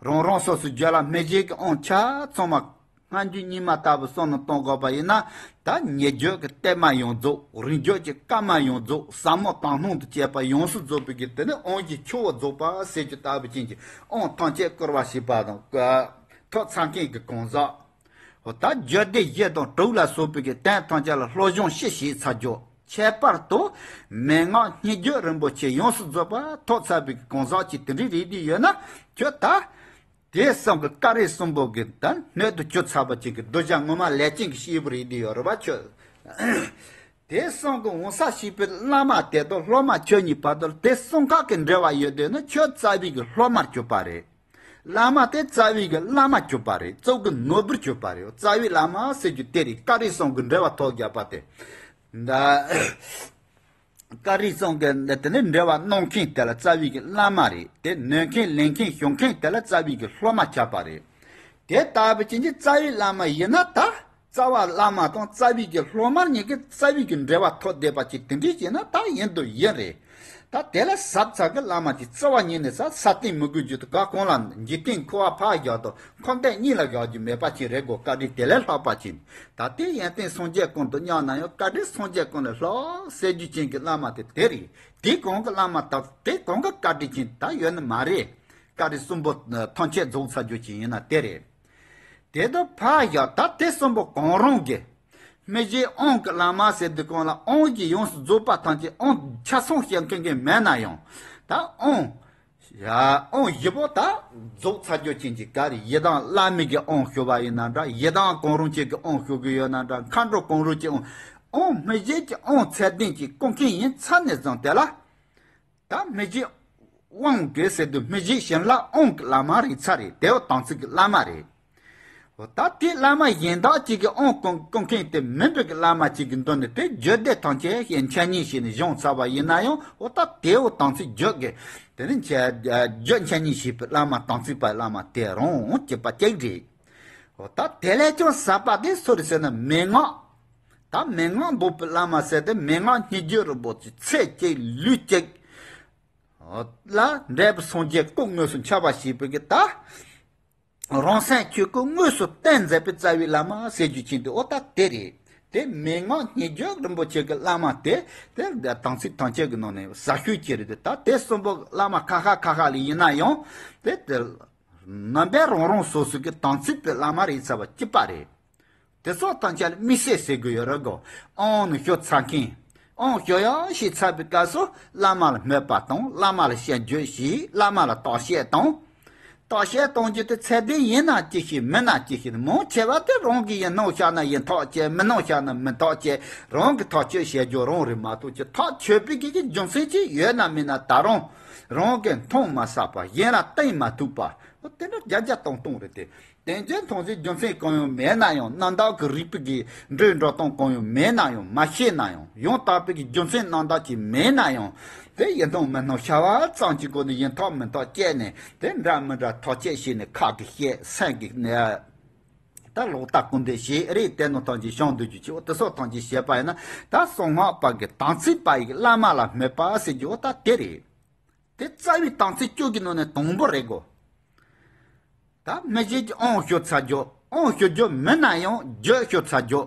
རང་རང་སོ་སོའི་རྒྱུད་ལ་སྨིན་བྱེད་ཀྱི་དབང་ཆ་ཚང་མ་སྔ་འགྱུར་རྙིང་མ་ལྟ་བུ་བསམ་བློ་གཏོང་དགོས་པ་ཡིན་ན། ད་ཉེ་བརྒྱུད་ཀྱི་གཏེར་མ་ཡོངས་རྫོགས། རིང་བརྒྱུད་ཀྱི་བཀའ་མ་ཡོངས་རྫོགས། ཟབ་མོ་དག་སྣང་དང་བཅས་པ་ཡོངས་སུ་རྫོགས་པའི་གི་དེ་ནི་དབང་གི་ཆུ་བོ་རྫོགས་པ་ཟེར་རྒྱུ་ལྟ་བུ་ཅན་གྱི་དབང་ཐམས་ཅད་བསྐུར་བ་ཞེས་པ་དང་། ཐོབ་ཚར་མཁན་གྱི་གང་ཟག། འོ་ད་རྒྱུད་སྡེ་བཞི་དང་དྲུག་ལ་སོགས་པའི་གི་དོན་ཐམས་ཅད་ལ་སློབ་སྦྱོང་ཞིག་བྱས་ཚར་རྒྱུ། ཁྱད་པར་དུ་མན་ངག་སྙན་བརྒྱུད་རིན་པོ་ཆེ་ཡོངས་སུ་རྫོགས་པ་ཐོབ་ཚར་བའི་གི་གང་ཟག་ཅིག་དེ་འདྲའི་རེད་དེ་ཡོད་ན། ཁྱོད་ད། དེ་གསུམ་གྱི་བཀའ་དྲིན་གསུམ་པོ་གི་ད་སྣོད་དུ་གྱུར་ཚར་བ་ཅིག་གི་གདུལ་བྱ་ངོ་མ་ལས་ཅན་གྱི་སྐྱེས་བུ་རེད་དེ་ཡོད་རེད་བ་ཁྱོད། དེ་གསུམ་གྱི་འོང་ས་ཞེས་པའི་བླ་མ་དེ་དང་སློབ་མ་ཁྱོད་གཉིས་བར་དུ་དེ་གསུམ་ཀ་གི་འབྲེལ་བ་ཡོད་དེ་ན། ཁྱོད་རྩ་བའི་གི་སློབ་མར་གྱུར་པ་རེད། བླ་མ་དེ་རྩ་བའི་གི་བླ་མ་གྱུར་པ་རེད། གཙུག་གི་ནོར་བུར་གྱུར་པ་རེད། རྩ་བའི་བླ་མ་ཟེར་རྒྱུ་དེ་རེད། བཀའ་དྲིན་གསུམ་གྱི་འབྲེལ་བ་ཐོག་བརྒྱབ་པ་དེ། ད་བཀའ་དྲིན་གསུམ་གྱི་དེ་ནི་འབྲེལ་བ་གནང་མཁན་དེ་ལ་རྩ་བའི་གི་བླ་མ་རེད། དེ་ནོད་མཁན་ལེན་མཁན་ཞུ་མཁན་དེ་ལ་རྩ་བའི་གི་སློབ་མ་ཆགས་པ་རེད། དེ་ལྟ་བུ་ཅན་གྱི་རྩ་བའི་བླ་མ་ཡིན་ན་ད། རྩ་བ་བླ་མ་དང་རྩ་བའི་གི་སློབ་མ་གཉིས་ཀྱི་རྩ་བའི་གི་འབྲེལ་བ་ཐོག་བསྡད་པ་ཅིག་དེ་འདྲའི་བྱས་ན་ད་ཡིན་དུ་ཡིན་རེད། ད་དེ་ལ་ཟབ་ཚ་གི་བླ་མ་དེ་རྩ་བ་ཉིད་ནས་ས་ས་སྟེང་མི་དགོས་རྒྱུ་དུ་ག་གང་ལ་འཇིག་རྟེན་འཁོར་བ་ཕར་བཞག་དང་འཁོར་འདས་གཉིས་ལ་བཞག་རྒྱུ་མེད་པ་ཅིག་རེད་གོ། བཀའ་དྲིན་དེ་ལས་ལྷག་པ་ཅིག་ད་དེ་ཡོན་ཏན་སངས་རྒྱས་ཀུན་ཏུ་མཉམ་ན་ཡང་བཀའ་དྲིན་སངས་རྒྱས་ཀུན་ལས་ལྷག་ཟེར་རྒྱུ་ཅན་གྱི་བླ་མ་དེ་དེ་རེད། དེ་གང་གི་བླ་མ་དག་དེ་གང་གི་བཀའ་དྲིན་ཅན་ད་ཡོད་ནི་མ་རེད། བཀའ་དྲིན་གསུམ་པོ་ཐམས་ཅད་རྫོགས་ཚར་རྒྱུ་ཅན་ཡིན་ན་དེ་རེད། དེ་དང་ཕར་བཞག་ད་དེ་གསུམ་པོ་གང་རུང་གི་སྨིན་བྱེད་དབང་གི་བླ་མ་ཟེར་དུས་གང་ལ་དབང་གིས་ཡོངས་སུ་རྫོགས་པ་ཐམས་ཅད་དབང་ཆ་ཚང་བཤད་མཁན་གྱི་མེད་ན་ཡང་། ད་དབང་ཡ་དབང་བཞི་པོ་ད་རྫོགས་ཚར་རྒྱུ་ཅན་གྱི་ག་རེ་ཡི་དམ་བླ་མའི་གི་དབང་ཞུ་བ་ཡིན་ན་འདྲ། ཡི་དམ་གང་རུང་ཅན་གྱི་དབང་ཞུ་གི་ཡོད་ན་འདྲ། མཁའ་འགྲོ་གང་རུང་ཅན་དབང་དབང་སྨིན་བྱེད་ཀྱི་དབང་ཚད་ལྡན་གྱི་སྐུ་མཁན་ཡིན་ཚར་ནས་བཟུང་དེ་ལ། ད་སྨིན་བྱེད་དབང་གི་ཟེར་དུས་སྨིན་བྱེད་བྱིན་རླབས་དབང་གི་བླ་མ་རེད་ཚར་རེད། དེ་བ་དམ་ཚིག་གི་བླ་མ་རེད། འོ་ད་དེ་བླ་མ་གཞན་དག་ཅིག་གི་དབང་སྐུ་སྐུ་མཁན་དེ་མིན་པའི་གི་བླ་མ་ཅིག་གི་མདུན་ནས་དེ་རྒྱུད་སྡེ་ཐམས་ཅད་ཞེས་འཆད་ཉན་བྱས་ནས་བྱུང་ཚར་བ་ཡིན་ན་ཡང་། འོ་ད་དེ་བ་དམ་ཚིག་རྒྱུད་ཀྱི་དེ་ནི་འཆད་རྒྱུད་འཆད་ཉན་བྱས་པའི་བླ་མ་དམ་ཚིག་པའི་བླ་མ་དེ་རང་གཅིག་པ་གཅིག་རེད། འོ་ད་དེ་ལས་ཀྱང་ཟབ་པ་དེ་སུ་རེད་ཟེར་ན་མན་ངག་ད་མན་ངག་འབོགས་པའི་བླ་མ་ཟེར་ཏེ་མན་ངག་སྙན་བརྒྱུད་རིན་པོ་ཆེ་ཚེ་གཅིག་ལུས་གཅིག་ལ་འབྲས་བུ་སངས་རྒྱས་སྐུ་དངོས་སུ་འཆར་བ་ཞེས་པའི་གི་ད་རང་སེམས་ཆོས་སྐུ་དངོས་སུ་བསྟན་མཛད་པའི་རྩ་བའི་བླ་མ་ཟེར་རྒྱུ་ཅན་དེ་འོ་ད་དེ་རེད། དེ་མན་ངག་སྙན་བརྒྱུད་རིན་པོ་ཆེ་གི་བླ་མ་དེ་དེ་དམ་ཚིག་ཐམས་ཅད་ཀྱི་ནང་ནས་ཟབ་ཤོས་ཅིག་རེད། དེ་ད་དེ་གསུམ་པོ་བླ་མ་ཁ་ཤས་ཁ་ཤས་ལ་ཡིན་ན་ཡང་དེ་དེ་རྣམ་པ་རང་རང་སོ་སོ་གི་དམ་ཚིག་པའི་བླ་མ་རེད་ཚར་བ་གཅིག་པ་རེད། དེ་སོགས་ཐམས་ཅད་ལ་དམིགས་བསལ་ཟེར་དགོས་ཡོད་རེད་གོ། དབང་ནི་ཞུ་ཚར་མཁན། དབང་ཞུ་ཡག་ཞེས་ཚར་བའི་སྐབས་སུ་བླ་མ་ལ་སྨོད་པ་དང་། བླ་མ་ལ་ཞབས་འདྲེན་ཞུས། བླ་མ་ལ་བརྟག་དཔྱད་དང་། བརྟག་དཔྱད་གཏོང་རྒྱུ་དེ་ཚད་ལྡན་ཡིན་ན་ཅི་ཞིག་མིན་ན་ཅི་ཞིག་མང་ཆེ་བ་དེ་རང་གིས་ཡིན་སྣང་ཤར་ན་ཡིན་ཐག་བཅད། མིན་སྣང་ཤར་ན་མིན་ཐག་བཅད། རང་གིས་ཐག་གཅོད་བྱེད་རྒྱུ་རང་རེད་མ་གཏོགས་ཀྱི་ཐག་ཆོད་པའི་གི་རྒྱུ་མཚན་ཅིག་ཡོད་ན་མེད་ན་ད་རུང་རང་གིས་མཐོང་མ་བསགས་པ། གཞན་ལ་བསྟན་མ་ཐུབ་པ། འོ་དེ་འདྲ་བརྒྱ་ཆ་སྟོང་སྟོང་རེད་དེ། དོན་ཚན་མཐོང་ཚེ་རྒྱུ་མཚན་གང་ཡང་མེད་ན་ཡང་། རྣམ་དག་གི་རིགས་པའི་གི་འགྲོས་འགྲོ་སྟངས་གང་ཡང་མེད་ན་ཡང་། མ་ཤེས་ན་ཡང་། ཡང་དག་པའི་གི་རྒྱུ་མཚན་རྣམ་དག་ཅིག་མེད་ན་ཡང་། དེ་ཡིན་སྟངས་མིན་སྟངས་ཤར་བ་ཙམ་གྱི་སྒོ་ནས་ཡིན་ཐག་མིན་ཐག་བཅད་ནས། དེ་འདྲ་མི་འདྲ་ཐག་བཅད་བྱས་ནས་ཁ་གིས་བཤད། སེམས་ཀྱིས་ནས་ད་ལོག་ལྟ་སྐུར་འདེབས་བྱས་རེད། དེ་ནང་ཐམས་ཅད་བྱང་དུ་འཇུག་ཅིག་འོ་དེ་སོགས་ཐམས་ཅད་བྱས་པ་ཡིན་ན། ད་གསང་སྔགས་པ་གི་དམ་ཚིག་པ་ཡི་བླ་མ་ལ་སྨོད་པ་ཟེར་རྒྱུ་འོ་ད་དེ་རེད། དེ་རྩ་བའི་དམ་ཚིག་བཅུ་གི་ནང་ནས་དང་པོ་རེད་གོ། ད་སྨིན་བྱེད་ཀྱི་དབང་ཞུ་ཚར་རྒྱུ། དབང་ཞུ་རྒྱུ་མིན་ན་ཡང་རྒྱུད་ཞུ་ཚར་རྒྱུ།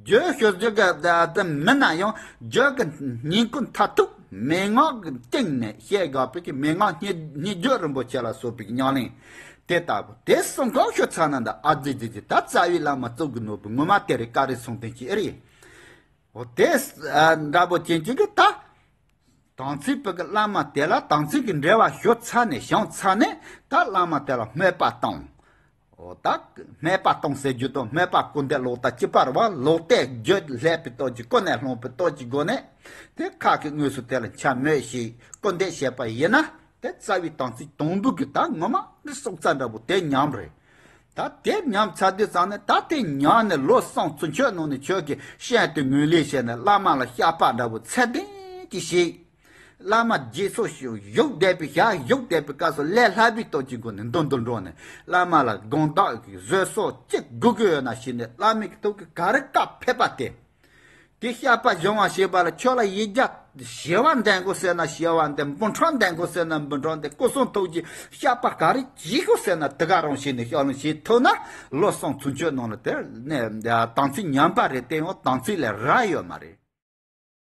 རྒྱུད་ཞུ་རྒྱུ་གི་ད་དེ་མིན་ན་ཡང་རྒྱུད་ཀྱི་སྙིང་ཁུང་མཐར་ཐུག་མན་ངག་གི་སྟེང་ནས་བཤད་དགོས་པའི་གི་མན་ངག་སྙན་སྙན་བརྒྱུད་རིན་པོ་ཆེ་ལ་སོགས་པའི་གི་ཉམས་ལེན་དེ་ལྟ་བུ་དེ་གསུམ་ཀ་ཞུ་ཚར་ན། ད་ཨ་ཙི་ཙི་ཙི་ད་རྩ་བའི་བླ་མ་གཙུག་གི་ནོར་བུ་ངོ་མ་དེ་རེད། བཀའ་དྲིན་གསུམ་ལྡན་གྱི་ཨེ་རེད། འོ་དེ་འདྲ་པོ་ཅན་གཅིག་གི་ད། དམ་ཚིག་པའི་གི་བླ་མ་དེ་ལ་དམ་ཚིག་གི་འབྲེལ་བ་ཞུ་ཚར་ནས་བྱང་ཚར་ནས། ད་བླ་མ་དེ་ལ་སྨོད་པ་གཏོང་། འོ་ད་སྨད་པ་གཏོང་ཟེར་རྒྱུ་དང་སྨད་པ་སྐུར་འདེབས་ལོག་ལྟ་གཅིག་པ་རེད་བ། ལོག་ལྟའི་རྒྱུད་ལྷད་པའི་སྟོབས་ཀྱིས་ཀུན་ནས་བསླངས་པའི་སྟོབས་ཀྱི་སྒོ་ནས། དེ་ཁ་གི་དངོས་སུ་དེ་ལ་འཕྱ་སྨོད་ཞིག་སྐུར་འདེབས་བྱས་པ་ཡིན་ན། དེ་རྩ་བའི་དམ་ཚིག་དང་པོ་གི་ད་ངོ་མ་ནི་སྲོག་རྩ་འདྲ་པོ་དེ་ཉམས་རེད། ད་དེ་ཉམས་ཚར་དུས་ཙང་ནས། ད་དེ་ཉམས་ནས་ལོ་གསུམ་ཚུན་ཆོད་ནང་ནས་ཁྱོད་ཀྱིས་ཤིན་ཏུ་ངོས་ལེན་བྱས་ནས་བླ་མ་ལ་བཤགས་པ་འདྲ་པོ་ཚད་ལྡན་གྱིས་བྱས། བླ་མ་རྗེས་སུ་བཞུགས་བསྡད་པའི་ཞག་བཞུགས་བསྡད་པའི་སྐབས་སུ་ལས་སླ་པའི་སྟོབས་ཀྱི་སྒོ་ནས་མདུན་དུ་འགྲོ་ནས། བླ་མ་ལ་དགོངས་དག་གི་བཟོད་གསོལ་ཅི་དགོས་ཀྱི་ཡོད་ན་ཞུས་ནས། བླ་མའི་ཐུགས་ཀྱི་ག་རེ་བཀའ་ཕེབས་པ་དེ། དེ་བཤགས་པ་སྦྱང་བ་ཞེས་པ་ལ་ཁྱོད་ལ་ཡིག་བརྒྱ་ ཞི་བ་འདོན་དགོས་ཟེར་ན་ཞི་བ་འདོན། འབུམ་ཕྲག་འདོན་དགོས་ཟེར་ན་འབུམ་ཕྲག་འདོན། སྐུ་གསུང་ཐུགས་ཀྱི་བཤགས་པ་ག་རེ་བྱེད་དགོས་ཟེར་ན་དེ་ག་རང་བྱས་ནས་བཤགས་ལམ་བྱེད་ཐུབ་ན། ལོ་གསུམ་ཚུན་ཆད་ནང་ལ་དེར་ནས་དམ་ཚིག་ཉམས་པ་རེད་དེ་ཡང་དམ་ཚིག་ལས་རག་ཡོད་མ་རེད།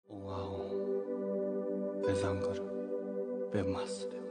འོང་ཨ་འོང་། དཔེ་བཟང་གི་རེད། དཔེ་མ་སྲིད།